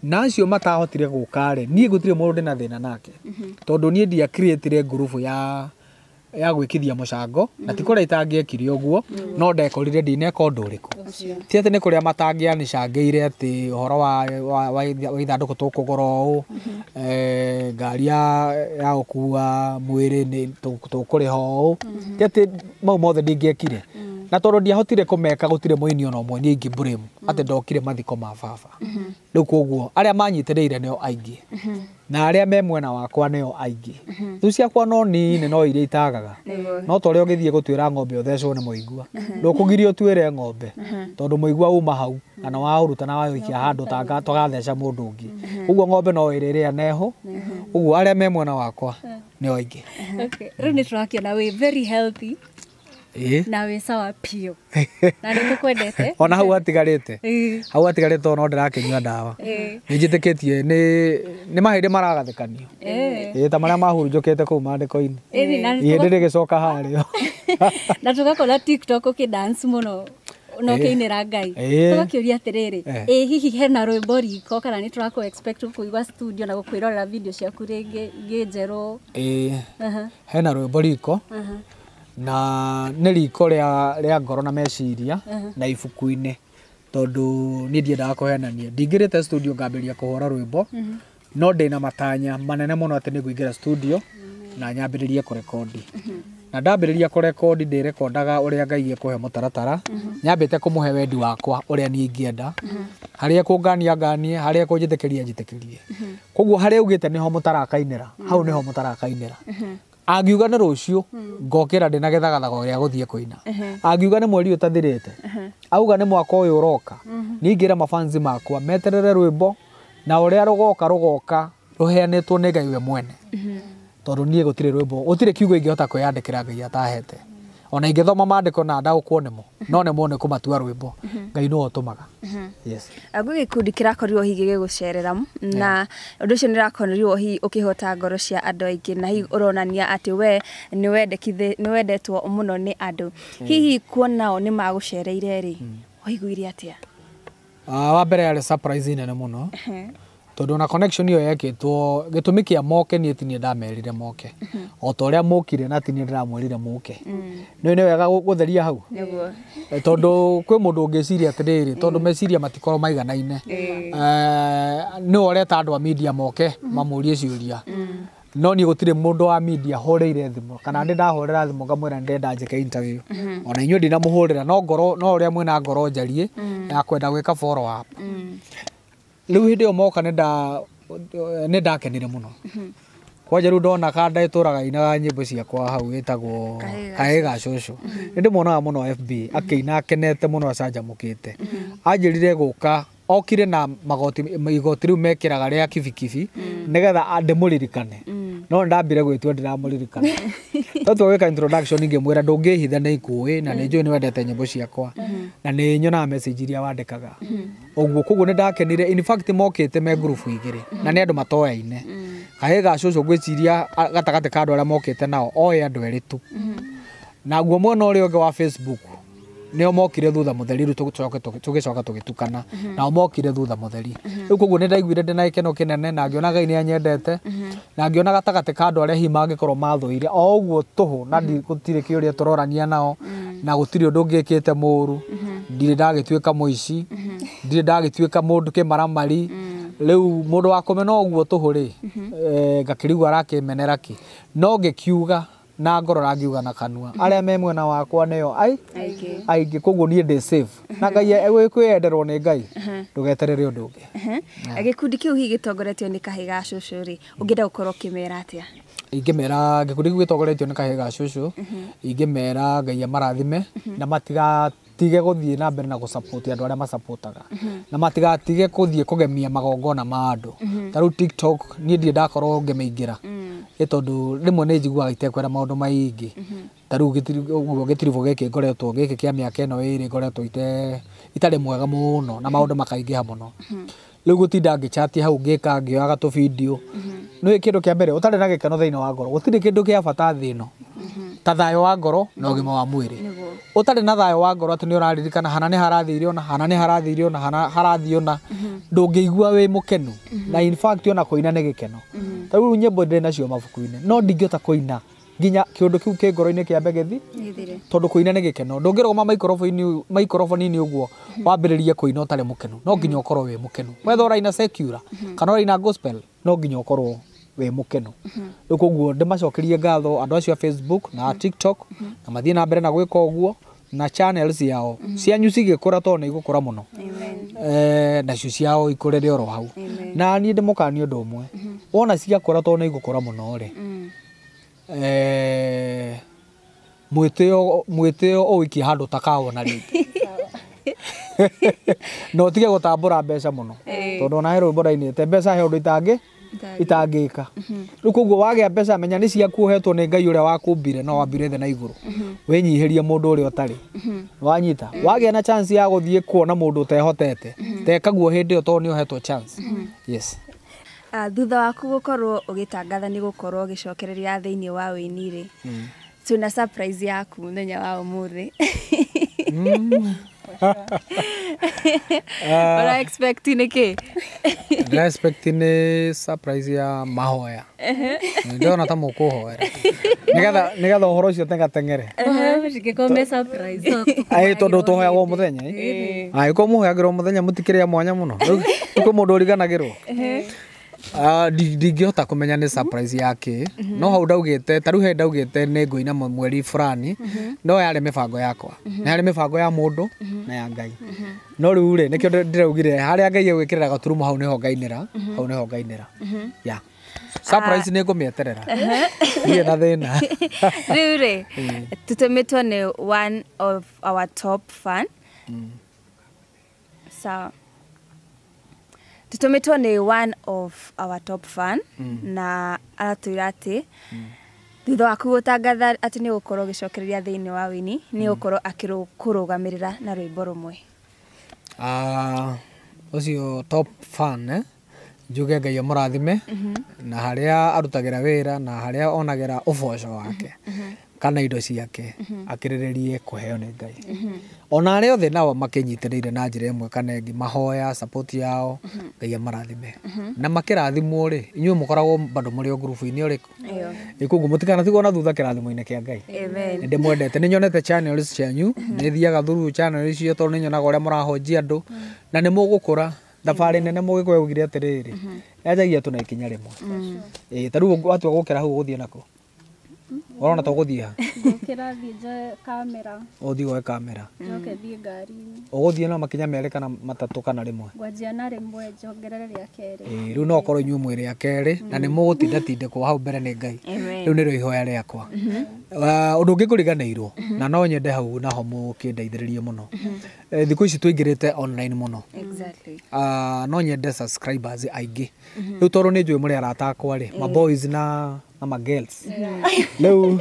na acio matahotire gũka rĩ, niĩ gũtirĩ mũndũ ndĩna thĩna nake, tondũ niĩ ndiacreatire ngurubu ya gwĩkithia mũcango, na ti kũrĩa itangĩekire ũguo, no ndekorire ndineka ũndũ ũrĩkũ. Ti atĩ nĩ kũrĩa matangĩanicangĩire atĩ ũhoro wa ithandũkũ tũkũgũra ũũ, ngari ya gũkua mwĩrĩ nĩ tũkũrĩha ũũ. Ti atĩ mau mothe ndingĩekire. Na tondũ ndiahotire kũmeka gũtirĩ mũini ona ũmwe niĩ ingĩ blame atĩ ndokire mathiko ma baba. Rĩu koguo arĩa manyitĩrĩire nĩo aingĩ, na arĩa me mwena wakwa nĩo aingĩ. Thũ ciakwa no nini no iria itagaga. No ta ũrĩa ũgĩthiĩ gũtuĩra ng'ombe ũthecwo nĩ mũigua. Ndũkũgirio ũtuĩre ng'ombe tondũ mũigua uma hau kana waũruta na waũikia handũ tũgatheca mũndũ ũngĩ. Ũguo ng'ombe no ĩrĩrĩa neho. Ũguo arĩa me mwena wakwa nĩo aingĩ. Rĩu nĩ tũrakĩona wĩ very healthy. Na wĩ sawa piũ. Na nĩ tũkwendete. Ona hau hatigarĩte. Hau hatigarĩte no ndĩrakĩnyua ndawa. Nĩ njĩtĩkĩtie nĩ mahĩndĩ maragathĩkanio. Ta marĩa mahurunjũkĩte kũu maandĩko-inĩ. Ihĩndĩ rĩgĩcoka harĩa. Na tũgakora TikTok ũkĩ-dance mũno na ũkĩinĩra Ngai. Tũgakĩũria atĩrĩrĩ, ĩ hihi hena rwĩmbo riko kana nĩ tũrakũ expect kũigua studio na gũkwĩrorera video ciaku rĩngĩ ingĩ njerũ? Hena rwĩmbo riko. Na nĩ riko rĩa ngoro na meciria na ibuku-inĩ, tondũ niĩ ndiendaga kũhenania. Ndingĩrĩte studio ngambĩrĩria kũhũra rwĩmbo, no ndĩna matanya manene mũno atĩ nĩ ngũingĩra studio na nyambĩrĩrie kũrekondi. Na ndambĩrĩria kũrekondi ndĩrekondaga ũrĩa Ngai ekũhe mũtaratara, nyambĩte kũmũhe wendi wakwa ũrĩa niĩ ingĩenda, harĩa ekũngania nganie, harĩa ekũnjĩtĩkĩria njĩtĩkĩrie. Koguo harĩa augĩte nĩho mũtarakainĩra, hau nĩho mũtarakainĩra. Angiuga nĩ rũciũ ngokĩra ndĩna gĩthagathago gĩa gũthiĩ kũina. Angiuga nĩ mweri ũtathirĩte, auga nĩ mwaka ũyũ ũroka, niĩ ngĩra mafansi makwa meterere rwĩmbo na ũrĩa rũgoka rũgoka rũheanĩtwo nĩ Ngai we mwene. Tondũ niĩ gũtirĩ rwĩmbo, gũtirĩ kiugo ingĩhota kwĩyandĩkĩra Ngai atahete. Ona ingĩthoma maandĩko na ndaũkwo nĩmo, no nemwo nĩ kũmatua rwĩmbo. Ngai nĩwe ũtũmaga. Yes. Gwĩ gĩkundi kĩrakorirwo hihi gĩgĩgũcerera na ũndũ ũcio nĩũrakorirwo hihi ũkĩhota ngoro cia andũ aingĩ na hihi ũronania atĩ we nĩwendetwo mũno nĩ andũ. Hihi kuona o nĩ magũcereire rĩ, waiguire atĩa? Wa mbere yarĩ surprise nene mũno. Tondũ ona connection ĩyo yekĩtwo gĩtũmi kĩa moke niĩ ti niĩ ndamerire moke. O ta ũrĩa mokire na ti niĩ ndĩramwĩrire mũke. Nĩ nĩ wega gũtheria hau. Tondũ kwĩ mũndũ ũngĩciria atĩrĩrĩ, tondũ meciria matikorwo maiganaine. Nĩwe ũreta andũ a media moke mamũrie ciũria. No niĩ gũtirĩ mũndũ wa media hũrĩire thimũ kana ndĩ ndahũrĩra thimũ ngamwĩra ndĩrenda njĩke interview. Ona inyuĩ ndinamũhũrĩra no ngoro no ũrĩa mwĩna ngoro njariĩ ya kwenda gwĩka follow up. Rĩu hĩndĩ ĩyo moka nĩ ndakenire mũno. Kwanja rĩu ndona kanda ĩtũraga inaga nyĩmbo ciakwa hau ĩtagwo Kahĩĩ ga Cũcũ. Nĩ ndĩmuonaga mũno FB akĩina akenete mũno acanjamũkĩte. Anjĩrire gũka okire na magoti igoti rĩu mekĩraga rĩa kibikibi nĩgetha ndĩmũririkane. No ndambire gwĩtua ndĩramũririkana. Twatua gwĩka introduction ngĩmwĩra ndũngĩhitha nĩ ikũĩ na nĩ njũĩ nĩ wendete nyĩmbo ciakwa na nĩ nyonaga message iria wandĩkaga. Ũguo koguo nĩ ndakenire. In fact mokĩte me ngurubu igĩrĩ na nĩ andũ matoyaine. Kahĩĩ ga Cũcũ ngwĩciria gatagatĩ ka andũ arĩa mokĩte nao oĩ andũ erĩ tu. Naguo mwena ũrĩa ũngĩ wa Facebook nĩo mokire thutha mũtheri rĩu tũgĩcoka tũgĩtukana nao mokire thutha mũtheri. Rĩu koguo nĩ ndaiguire ndĩna gĩkeno kĩnene na ngĩona Ngai nĩ anyendete na ngĩona gatagatĩ ka andũ arĩa hihi mangĩkorwo mathũire o ũguo tũhũ na gũtirĩ kĩũria tũrorania nao na gũtirĩ ũndũ ngĩkĩte mũru. Ndirĩ ndagĩtuĩka mũici, ndirĩ ndagĩtuĩka mũndũ kĩmaramari. Rĩu mũndũ wa kũmena ũguo tũhũ rĩ, ngakĩrigwo arakĩmenera kĩ. No ngĩkiuga na ngoro na ngiuga na kanua arĩa me mwena wakwa nĩo aingĩ koguo niĩ ndĩ safe na Ngai kwĩyenderwo nĩ Ngai ndũgeterere ũndũ ũngĩ. Gĩkundi kĩu hihi gĩtongoretio nĩ Kahĩĩ ga Cũcũ rĩ, ũngĩenda gũkorwo ũkĩmera atĩa? Ingĩmera gĩkundi kĩu gĩtongoretio nĩ Kahĩĩ ga Cũcũ, ingĩmera Ngai amarathime na matigatige gũthiĩ na mbere na gũ-support andũ arĩa macapotaga na matigatige gũthiĩ kũgemia magongona ma andũ. Ta rĩu TikTok niĩ ndirĩ ndakorwo ngĩmĩingĩra ĩ tondũ rĩmwe nĩ njiguaga itekwenda maũndũ maingĩ. Ta rĩu ũguo gĩtiribũ gĩkĩ ngoretwo gĩkĩ kĩa mĩaka ĩno ĩrĩ ngoretwo itarĩ mwega mũno na maũndũ makaingĩha mũno. Rĩu gũtinda ngĩchatia hau ngĩka ngĩoyaga tũ-video. Nĩ kĩndũ kĩa mbere ũtarĩ na gĩkeno thĩinĩ wa ngoro gũtirĩ kĩndũ kĩa bata thĩ ĩno ta thayũ wa ngoro na ũgima wa mwĩrĩ. Ũtarĩ na thayũ wa ngoro atĩ nĩ ũraririkana hana nĩ harathire ona hana nĩ harathire ona hana harathiĩ ona ndũngĩigua wĩ mũkenu. Na in fact ona kũina nĩ gĩkeno. Ta rĩu nyĩmbo ndĩ nacio mabuku-inĩ no ndingĩhota kũina nginya kĩũndũ kĩu kĩ ngoro-inĩ kĩambe gĩthi tondũ kũina nĩ gĩkeno. Ndũngĩrũgama microphone-inĩ ũguo wambĩrĩrie kũina ũtarĩ mũkenu. No nginya ũkorwo wĩ mũkenu. Whether ũraina secular kana ũraina gospel no nginya ũkorwo wĩ mũkenu. Rĩu koguo ndĩmacokerie ngatho andũ acio a Facebook na TikTok na mathiĩ na mbere na gwĩka ũguo na channels ciao cianyu cigĩkũra tondũ nĩ igũkũra mũno. Nacio ciao ikũrĩre oro hau. Na niĩ ndĩmũkanie ũndũ ũmwe, wona ciakũra tondũ nĩ igũkũra mũno rĩ, mwĩtĩo ũwikie handũ ũtakawona rĩngĩ. Na ũtige gũtambũra mbeca mũno tondũ ona he rwĩmbo ndainĩte mbeca he ũndũ itangĩka. Rĩu koguo wagĩa mbeca menya nĩ ciaku ũhetwo nĩ Ngai ũrĩa wakũmbire no wambire thĩ na igũrũ. Wĩnyihĩrie mũndũ ũrĩa ũtarĩ. Wanyita wagĩa na chance ya gũthiĩ kuona mũndũ ũtehotete tekaguo hĩndĩ ĩyo tondũ nĩ ũhetwo chance. Yes. Thutha waku gũkorwo ũgĩtangatha nĩ gũkorwo ũgĩcokereria thĩinĩ wa wĩini rĩ, twĩna surprise yaku mũthenya wa ũmũthĩ. Ũra expect nĩ kĩ? Ndĩra expect nĩ surprise ya mahoya. Ndĩrona ta mũkũhoera nĩgetha ũhoro ũcio ũtengateng'ere. Aĩ tondũ tũhoyagwo mũthenya. Angĩkorwo mũhoyagĩrwo mũthenya mũtikĩrĩa mwanya mũno. Rĩu kwĩ mũndũ ũriganagĩrwo. Ndingĩhota kũmenya nĩ surprise ya kĩ no hau ndaugĩte ta rĩu he ndaugĩte nĩ ngũina mweri fulani no yarĩ mĩbango yakwa na yarĩ mĩbango ya mũndũ na ya Ngai. No rĩu rĩ nĩkĩo ndĩraugire harĩa Ngai egwĩkĩrĩra gaturumo hau nĩho ngainĩra, hau nĩho ngainĩra. Yeah. Surprise nĩ ngũmĩeterera. Ndirĩ na thĩna. Rĩu rĩ tũtũmĩtwo nĩ one of our top fan. Sawa. Tũtũmĩtwo nĩ one of our top fan na aratwĩra atĩ thutha waku gũtangatha atĩ nĩ ũgũkorwo ũgĩcokereria thĩinĩ wa wĩini nĩ ũgũkorwo akĩkũrũgamĩrĩra na rwĩmbo rũmwe. Ũcio top fan njuge Ngai amũrathime na harĩa arutagĩra wĩra na harĩa onagĩra ũboco wake kana indo ciake akĩrĩrĩrie kũheo nĩ Ngai. Ona arĩa othe nao makĩnyitĩrĩire na njĩra ĩmwe kana ĩngĩ mahoya support yao Ngai amarathime. Na makĩrathimwo rĩ inyuĩ mũkoragwo bado mũrĩ o ngurubu-inĩ ũrĩkũ? Ĩ koguo mũtikanatigwo na thutha kĩrathimo-inĩ kĩa Ngai. Nĩ ndĩmwendete nĩ nyonete channels cianyu nĩ thiaga through channel icio tondũ nĩ nyonaga ũrĩa mũrahonjia andũ na nĩ mũgũkũra Thabarĩ nene mũgĩkũyũ augire atĩrĩrĩ, yanjagia tu na ikinya rĩmwe. Ĩĩ, ta rĩu watua gũkĩra hau ũgũthiĩ nakũ? Ũrona ta ũgũthiĩ ha? Ngũkĩra thiĩ njoe kamera. Ũthiĩ woe kamera. Njoke thiĩ ngari-inĩ. Ũgũthiĩ na makinya merĩ kana matatũ kana rĩmwe? Ngwanjia na rĩmwe njongerere rĩa kerĩ. Ĩĩ, rĩu no ũkorwo inyuĩ mwĩ rĩa kerĩ na nĩ mũgũtindatindĩkwo hau mbere nĩ Ngai. Rĩu nĩrĩo ihoya rĩakwa. Ũndũ ũngĩ ngũriganĩirwo na no nyende hau naho mũkĩndeithĩrĩrie mũno. Thikũ ici tũingĩrĩte online mũno. Exactly. No nyende subscribers aingĩ. Rĩu tondũ nĩ njũĩ mũrĩ arata akwa rĩ, ma boys na ma girls. Rĩu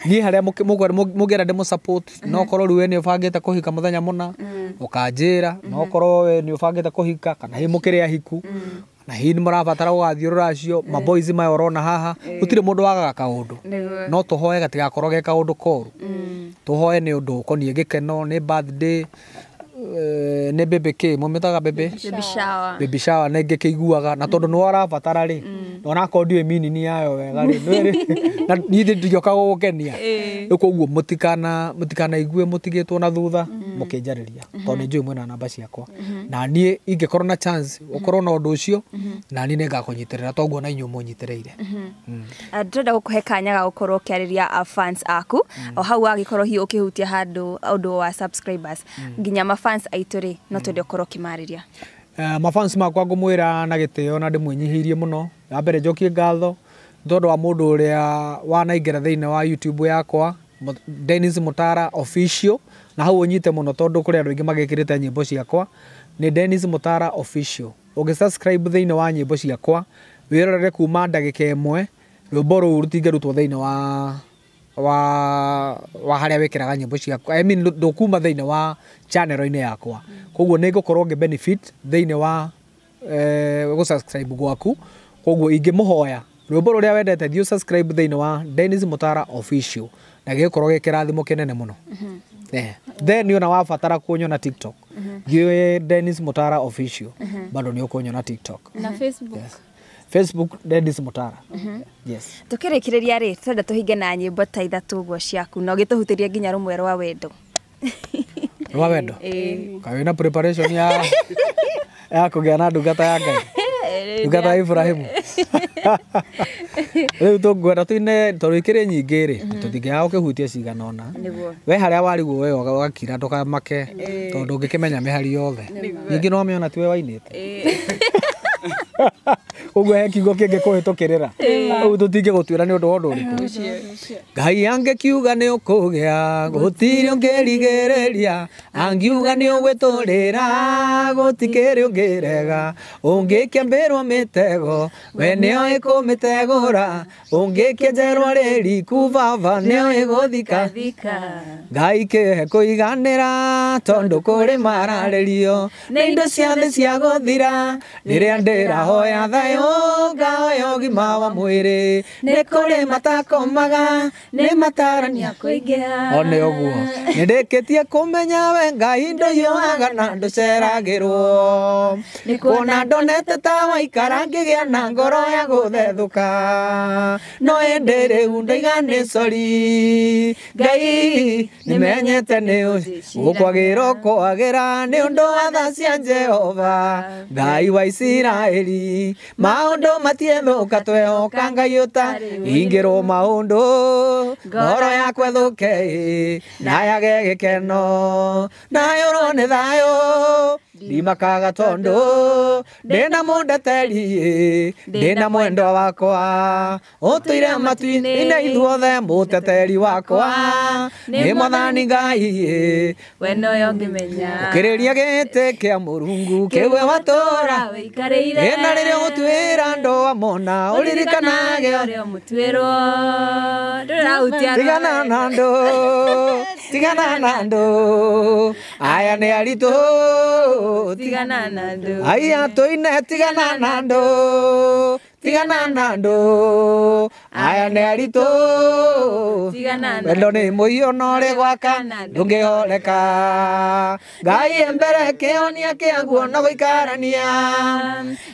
niĩ harĩa mũngĩenda ndĩmũ support, no korwo rĩu we nĩ ũbangĩte kũhika mũthenya mũna, ũkanjĩra, no korwo we nĩ ũbangĩte kũhika kana hihi mũkĩrĩ ahiku, na hihi nĩ mũrabatara gũgathiĩ rũracio, ma boys maya ũrona haha, gũtirĩ mũndũ wagaga kaũndũ. No tũhoe gatigakorwo ge kaũndũ koru. Tũhoe nĩ ũndũ ũkoniĩ gĩkeno, nĩ birthday, nĩ baby kĩ, mũmĩtaga baby? Baby shower. Baby shower nĩ ngĩkĩiguaga, na tondũ nĩ ũrabatara rĩ, na onakorwo ndiũĩ meaning yayo wega rĩ, na niĩ ndingĩũka gũgũkenia. Rĩu koguo mũtikanaigue mũtigĩtwo na thutha mũkĩnjarĩria, tondũ nĩ njũĩ mwĩna namba ciakwa. Na niĩ ingĩkorwo na chance ũkorwo na ũndũ ũcio, na niĩ nĩngakũnyitĩrĩra toguo na inyuĩ mũnyitĩrĩire. Ndĩrenda gũkũhe kanya ga gũkorwo ũkĩarĩria fans aku, o hau wagĩkorwo hihi ũkĩhutia handũ ũndũ wa subscribers, nginya ma fans aitũ rĩ, no twende ũkorwo ũkĩmarĩria. Mafans makwa ngũmwĩra na gĩtĩo na ndĩmwĩnyihĩirie mũno. Wa mbere njokie ngatho tondũ wa mũndũ ũrĩa wanaingĩra thĩinĩ wa YouTube yakwa, Dennis Mutara Official, na hau ũnyite mũno tondũ kũrĩ andũ aingĩ magĩkĩrĩte nyĩmbo ciakwa, nĩ Dennis Mutara Official. Ũngĩ subscribe thĩinĩ wa nyĩmbo ciakwa, wĩrorere kuma ndagĩka ĩmwe, rwĩmbo rũu rũtingĩrutwo thĩinĩ wa harĩa wĩkĩraga nyĩmbo ciakwa. I mean, ndũkuma thĩinĩ wa channel-inĩ yakwa. Koguo nĩ ngũkorwo ngĩ benefit thĩinĩ wa gũ subscribe gwaku. Koguo ingĩmũhoya rwĩmbo rũrĩa wendete thiĩ subscribe thĩinĩ wa Dennis Mutara Official, na gĩgũkorwo gĩ kĩrathimo kĩnene mũno. Then ona wabatara kunyona TikTok, thiĩ Dennis Mutara Official, bado nĩ ũkũnyona TikTok na Facebook. Yes. Facebook Dennis Mutara. Yes. Tukĩrĩkĩrĩria rĩ, twenda tũhinge na nyĩmbo ta ithatũ ũguo ciaku na ũgĩtũhutĩrie nginya rũmwe rwa wendo. Rwa wendo? Kaĩ wĩna preparation ya kũgĩa na ndungata ya Ngai? Ndungata ya Ibrahimu. Rĩu tũngwenda tũine tondũ ikĩrĩ nyingĩ rĩ, tũtingĩaga gũkĩhutia cigana ũna. We harĩa warigwo we ũgakira ndũkamake tondũ ũngĩkĩmenya mĩhari yothe. Ningĩ no mĩona tiwe wainĩte. Ũguo he kiugo kĩngĩ kũhĩtũkĩrĩra. Ũguo tũtingĩgũtuĩra nĩ ũndũ wa ũndũ ũrĩkũ. Ngai angĩkiuga nĩ ũkũgĩa, gũtirĩ ũngĩrigĩrĩria, angiuga nĩ ũgwĩtũrĩra, gũtikĩrĩ ũngĩrega. Ũngĩkĩambĩrwo mĩtego, we nĩoĩ kũmĩtegũra, ũngĩkĩenjerwo rĩriku baba nĩoĩ gũthika. Ngai kĩhe kũiganĩra, tondũ kũrĩ mararĩrio, nĩ indo cia thĩ cia gũthira, rĩrĩa ndĩrahoya thayũ, ngahoya ũgima wa mwĩrĩ, nĩ kũrĩ matakomaga, nĩ matarania kũingĩha. O nĩ ũguo nĩndĩkĩtie kũmenya we Ngai ndũhiũhaga na ndũceragĩrwo, nĩ kuona ndonete ta waikara ngĩgĩa na ngoro ya gũthethũka, no ĩndĩ rĩu ndaiga nĩ sori, Ngai nĩmenyete nĩ ũkwagĩra ũkwagĩra nĩ ũndũ wa tha cia Jehova, Ngai wa Isiraeli, maũndũ matiethũka twehoka Ngai ũtarĩ ingĩrwo maũndũ, ngoro yakwa ĩthũke na yage gĩkeno, na yũrwo nĩ thayũ, ndimakaga tondũ ndĩna mũndeteri, ndĩna mwendwa wakwa, ũtũire matu-inĩ ithuothe mũteteri wakwa, nĩ Mwathani Ngai, we nowe ũngĩmenya. Ũkĩrĩria gĩtĩ kĩa Mũrungu kĩwe watũra wĩikarĩire, ĩna rĩrĩa ũgũtuĩra andũ amona ũririkanage ũrĩa ũmũtuĩrwo, ndũrahutia tigana na andũ, tigana na andũ, aya nĩ aritũ, tigana na andũ, aya tũine tigana na andũ, Tigana na andũ aya nĩ aritũ. Wendo nĩ mũiyũ no rĩ gwaka ndũngĩhoreka. Ngai e mbere kĩhonia kĩaguo no gũikarania.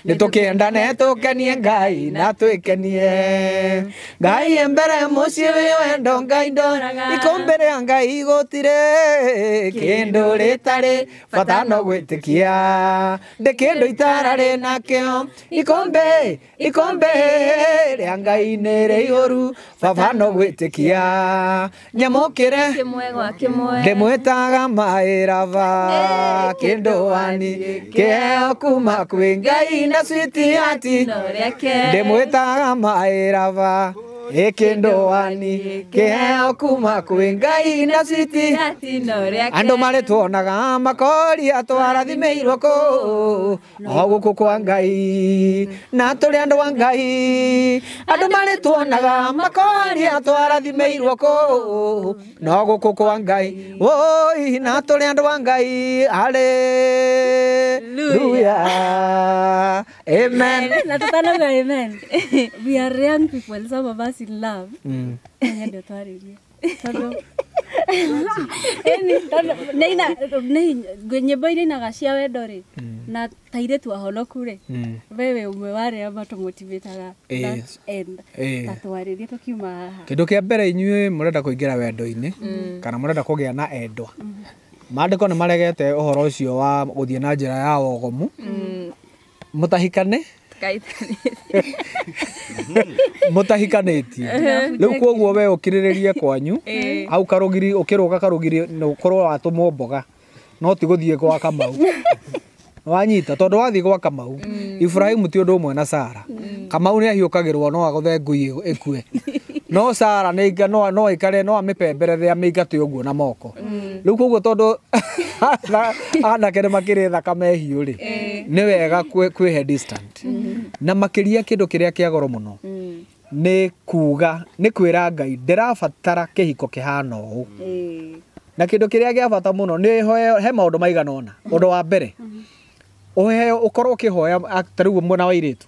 Nĩ tũkĩendane tũkenie Ngai na twĩkenie. Ngai e mbere mũciĩ wĩ wendo Ngai ndoraga. Ikũmbĩ rĩa Ngai gũtirĩ kĩndũ rĩtarĩ bata no gwĩtĩkia. Ndĩ kĩndũ itararĩ nakĩo. Ikũmbĩ ikombe rĩa Ngai nĩ rĩihũru baba no gwĩtĩkia. Nyamũkĩre ndĩmwĩtaga maĩraba kĩndũ wani kĩheo kuma kwĩ Ngai na switi ndĩmwĩtaga maĩraba kĩndũ wani kĩheo kuma kwĩ Ngai na switi. Andũ marĩ tuonaga makoria twarathimĩirwo kũ o gũkũ kwa Ngai na tũrĩ andũ a Ngai. Andũ marĩ tuonaga makoria twarathimĩirwo kũ no gũkũ kwa Ngai oi na tũrĩ andũ a Ngai. Hallelujah. Amen. Na tũtanauga amen. We are young people, some of us in love. Nyende twaririe. Tondũ nyĩmbo iria inaga cia wendo rĩ na tairĩtu ahonoku rĩ wewe ũmwe wa arĩa matũmotivataga that end. Ta twarĩrie tũkiuma haha. Kĩndũ kĩa mbere inyuĩ mũrenda kũingĩra wendo-inĩ kana mũrenda kũgĩa na endwa, maandĩko nĩ maregete ũhoro ũcio wa gũthiĩ na njĩra ya wogomu. Mũtahikane mutahikanĩtie rĩu koguo we ũkirĩrĩrie kwanyu hau karũgiri ũkĩrũga karũgiri nĩ ũkorwo watũmwo mboga no ti gũthiĩ gwa Kamau. Wanyita tondũ wathiĩ gwa Kamau Ibrahimu ti ũndũ ũmwe na Sara. Kamau nĩ ahiũkagĩrwo no agũthe ngui ĩkue no Sara nĩ no aikare no amĩpemberere amĩingate ũguo na moko. Rĩu koguo tondũ anake nĩ makĩrĩ thakame hiũ rĩ nĩ wega kwĩhe distant. Na makĩria kĩndũ kĩrĩa kĩa goro mũno nĩ kuga nĩ kwĩra Ngai ndĩrabatara kĩhiko kĩhana ũũ. Na kĩndũ kĩrĩa gĩa bata mũno nĩ he maũndũ maigana ũna. Ũndũ wa mbere ũheo ũkorwo ũkĩhoya ta rĩu mwena wa airĩtu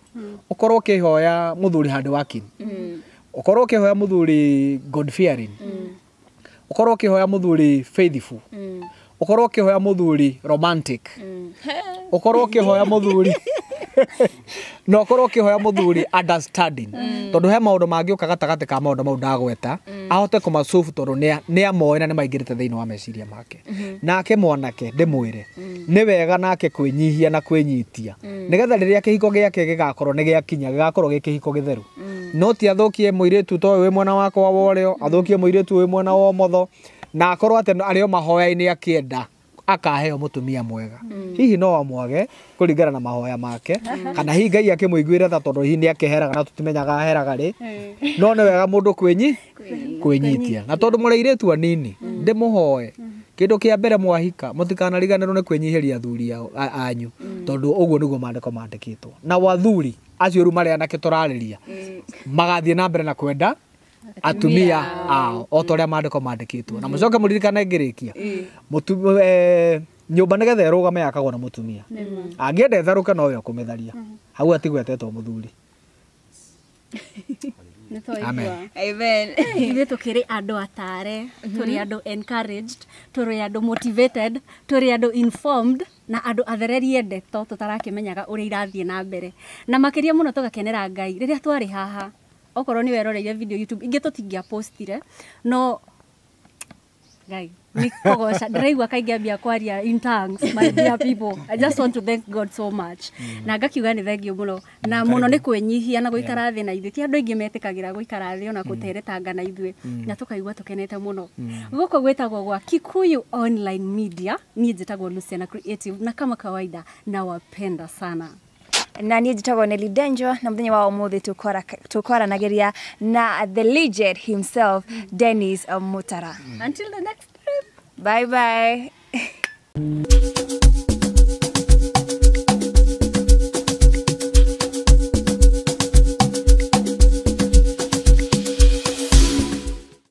ũkorwo ũkĩhoya mũthuri hard working, ũkorwo ũkĩhoya mũthuri God fearing, ũkorwo ũkĩhoya mũthuri faithful, ũkorwo ũkĩhoya mũthuri romantic, ũkorwo ũkĩhoya mũthuri na ũkorwo ũkĩhoya mũthuri understanding. Tondũ he maũndũ mangĩũka gatagatĩ ka maũndũ mau ndagweta ahote kũmasolve tondũ nĩ amoĩ na nĩ maingĩrĩte thĩinĩ wa meciria make. Nake mwanake ndĩmwĩre nĩ wega nake kwĩnyihia na kwĩnyitia nĩgetha rĩrĩa kĩhiko gĩake gĩgakorwo nĩ gĩakinya gĩgakorwo gĩ kĩhiko gĩtheru. No ti athũkie mũirĩtu to wĩ mwena wakwa wa ũrĩo, athũkie mũirĩtu wĩ mwena wa ũmotho, na akorwo atĩ arĩ o mahoya-inĩ akĩenda akaheo mũtumia mwega. Hihi no amwage kũringana na mahoya make kana hihi Ngai akĩmũiguĩra tha tondũ hihi nĩ akĩheraga na tũtimenyaga aheraga rĩ. No nĩ wega mũndũ kwĩnyitia. Na tondũ mũrĩ airĩtu anini ndĩmũhoe kĩndũ kĩa mbere mwahika mũtikanariganĩrwo nĩ kwĩnyihĩria athuri anyu tondũ ũguo nĩguo maandĩko mandĩkĩtwo. Na wathuri acio rĩu marĩ anake tũrarĩria magathiĩ na mbere na kwenda atumia ao o ta ũrĩa maandĩko mandĩkĩtwo. Na mũcoke mũririkane ngĩrĩkia nyũmba nĩgetha ĩrũgame yakagwo na mũtumia. Angĩenda ĩtharũke nowe ũkũmĩtharia. Hau atigwetetwo mũthuri. Amen. Amen. Ithuĩ tũkĩrĩ andũ atare, tũrĩ andũ encouraged, tũrĩ andũ motivated, tũrĩ andũ informed na andũ athererie ndeto tũtarakĩmenyaga ũrĩa irathiĩ na mbere. Na makĩria mũno tũgakenera Ngai rĩrĩa twarĩ haha. Okorwo nĩ weroreire video YouTube ingĩ tũtingĩapostire no Ngai nĩ kũgoca ndĩraigua kaingĩ ambia kwaria in tongues. My dear people, I just want to thank God so much. Na ngakiuga nĩ thengiũ mũno na mũno nĩ kwĩnyihia na gũikara thĩ na ithuĩ. Ti andũ aingĩ metĩkagĩra gũikara thĩ ona gũteretanga na ithuĩ na tũkaigua tũkenete mũno. Gũkũ gwĩtagwo gwa Kikuyu Online Media. Niĩ njĩtagwo Luciana Creative na kama kawaida nawapenda sana. Na niĩ njĩtagwo Nelly Denjo na mũthenya wa ũmũthĩ tũkwaranageria na the legend himself Dennis Mutara. Until the next time. Bye bye.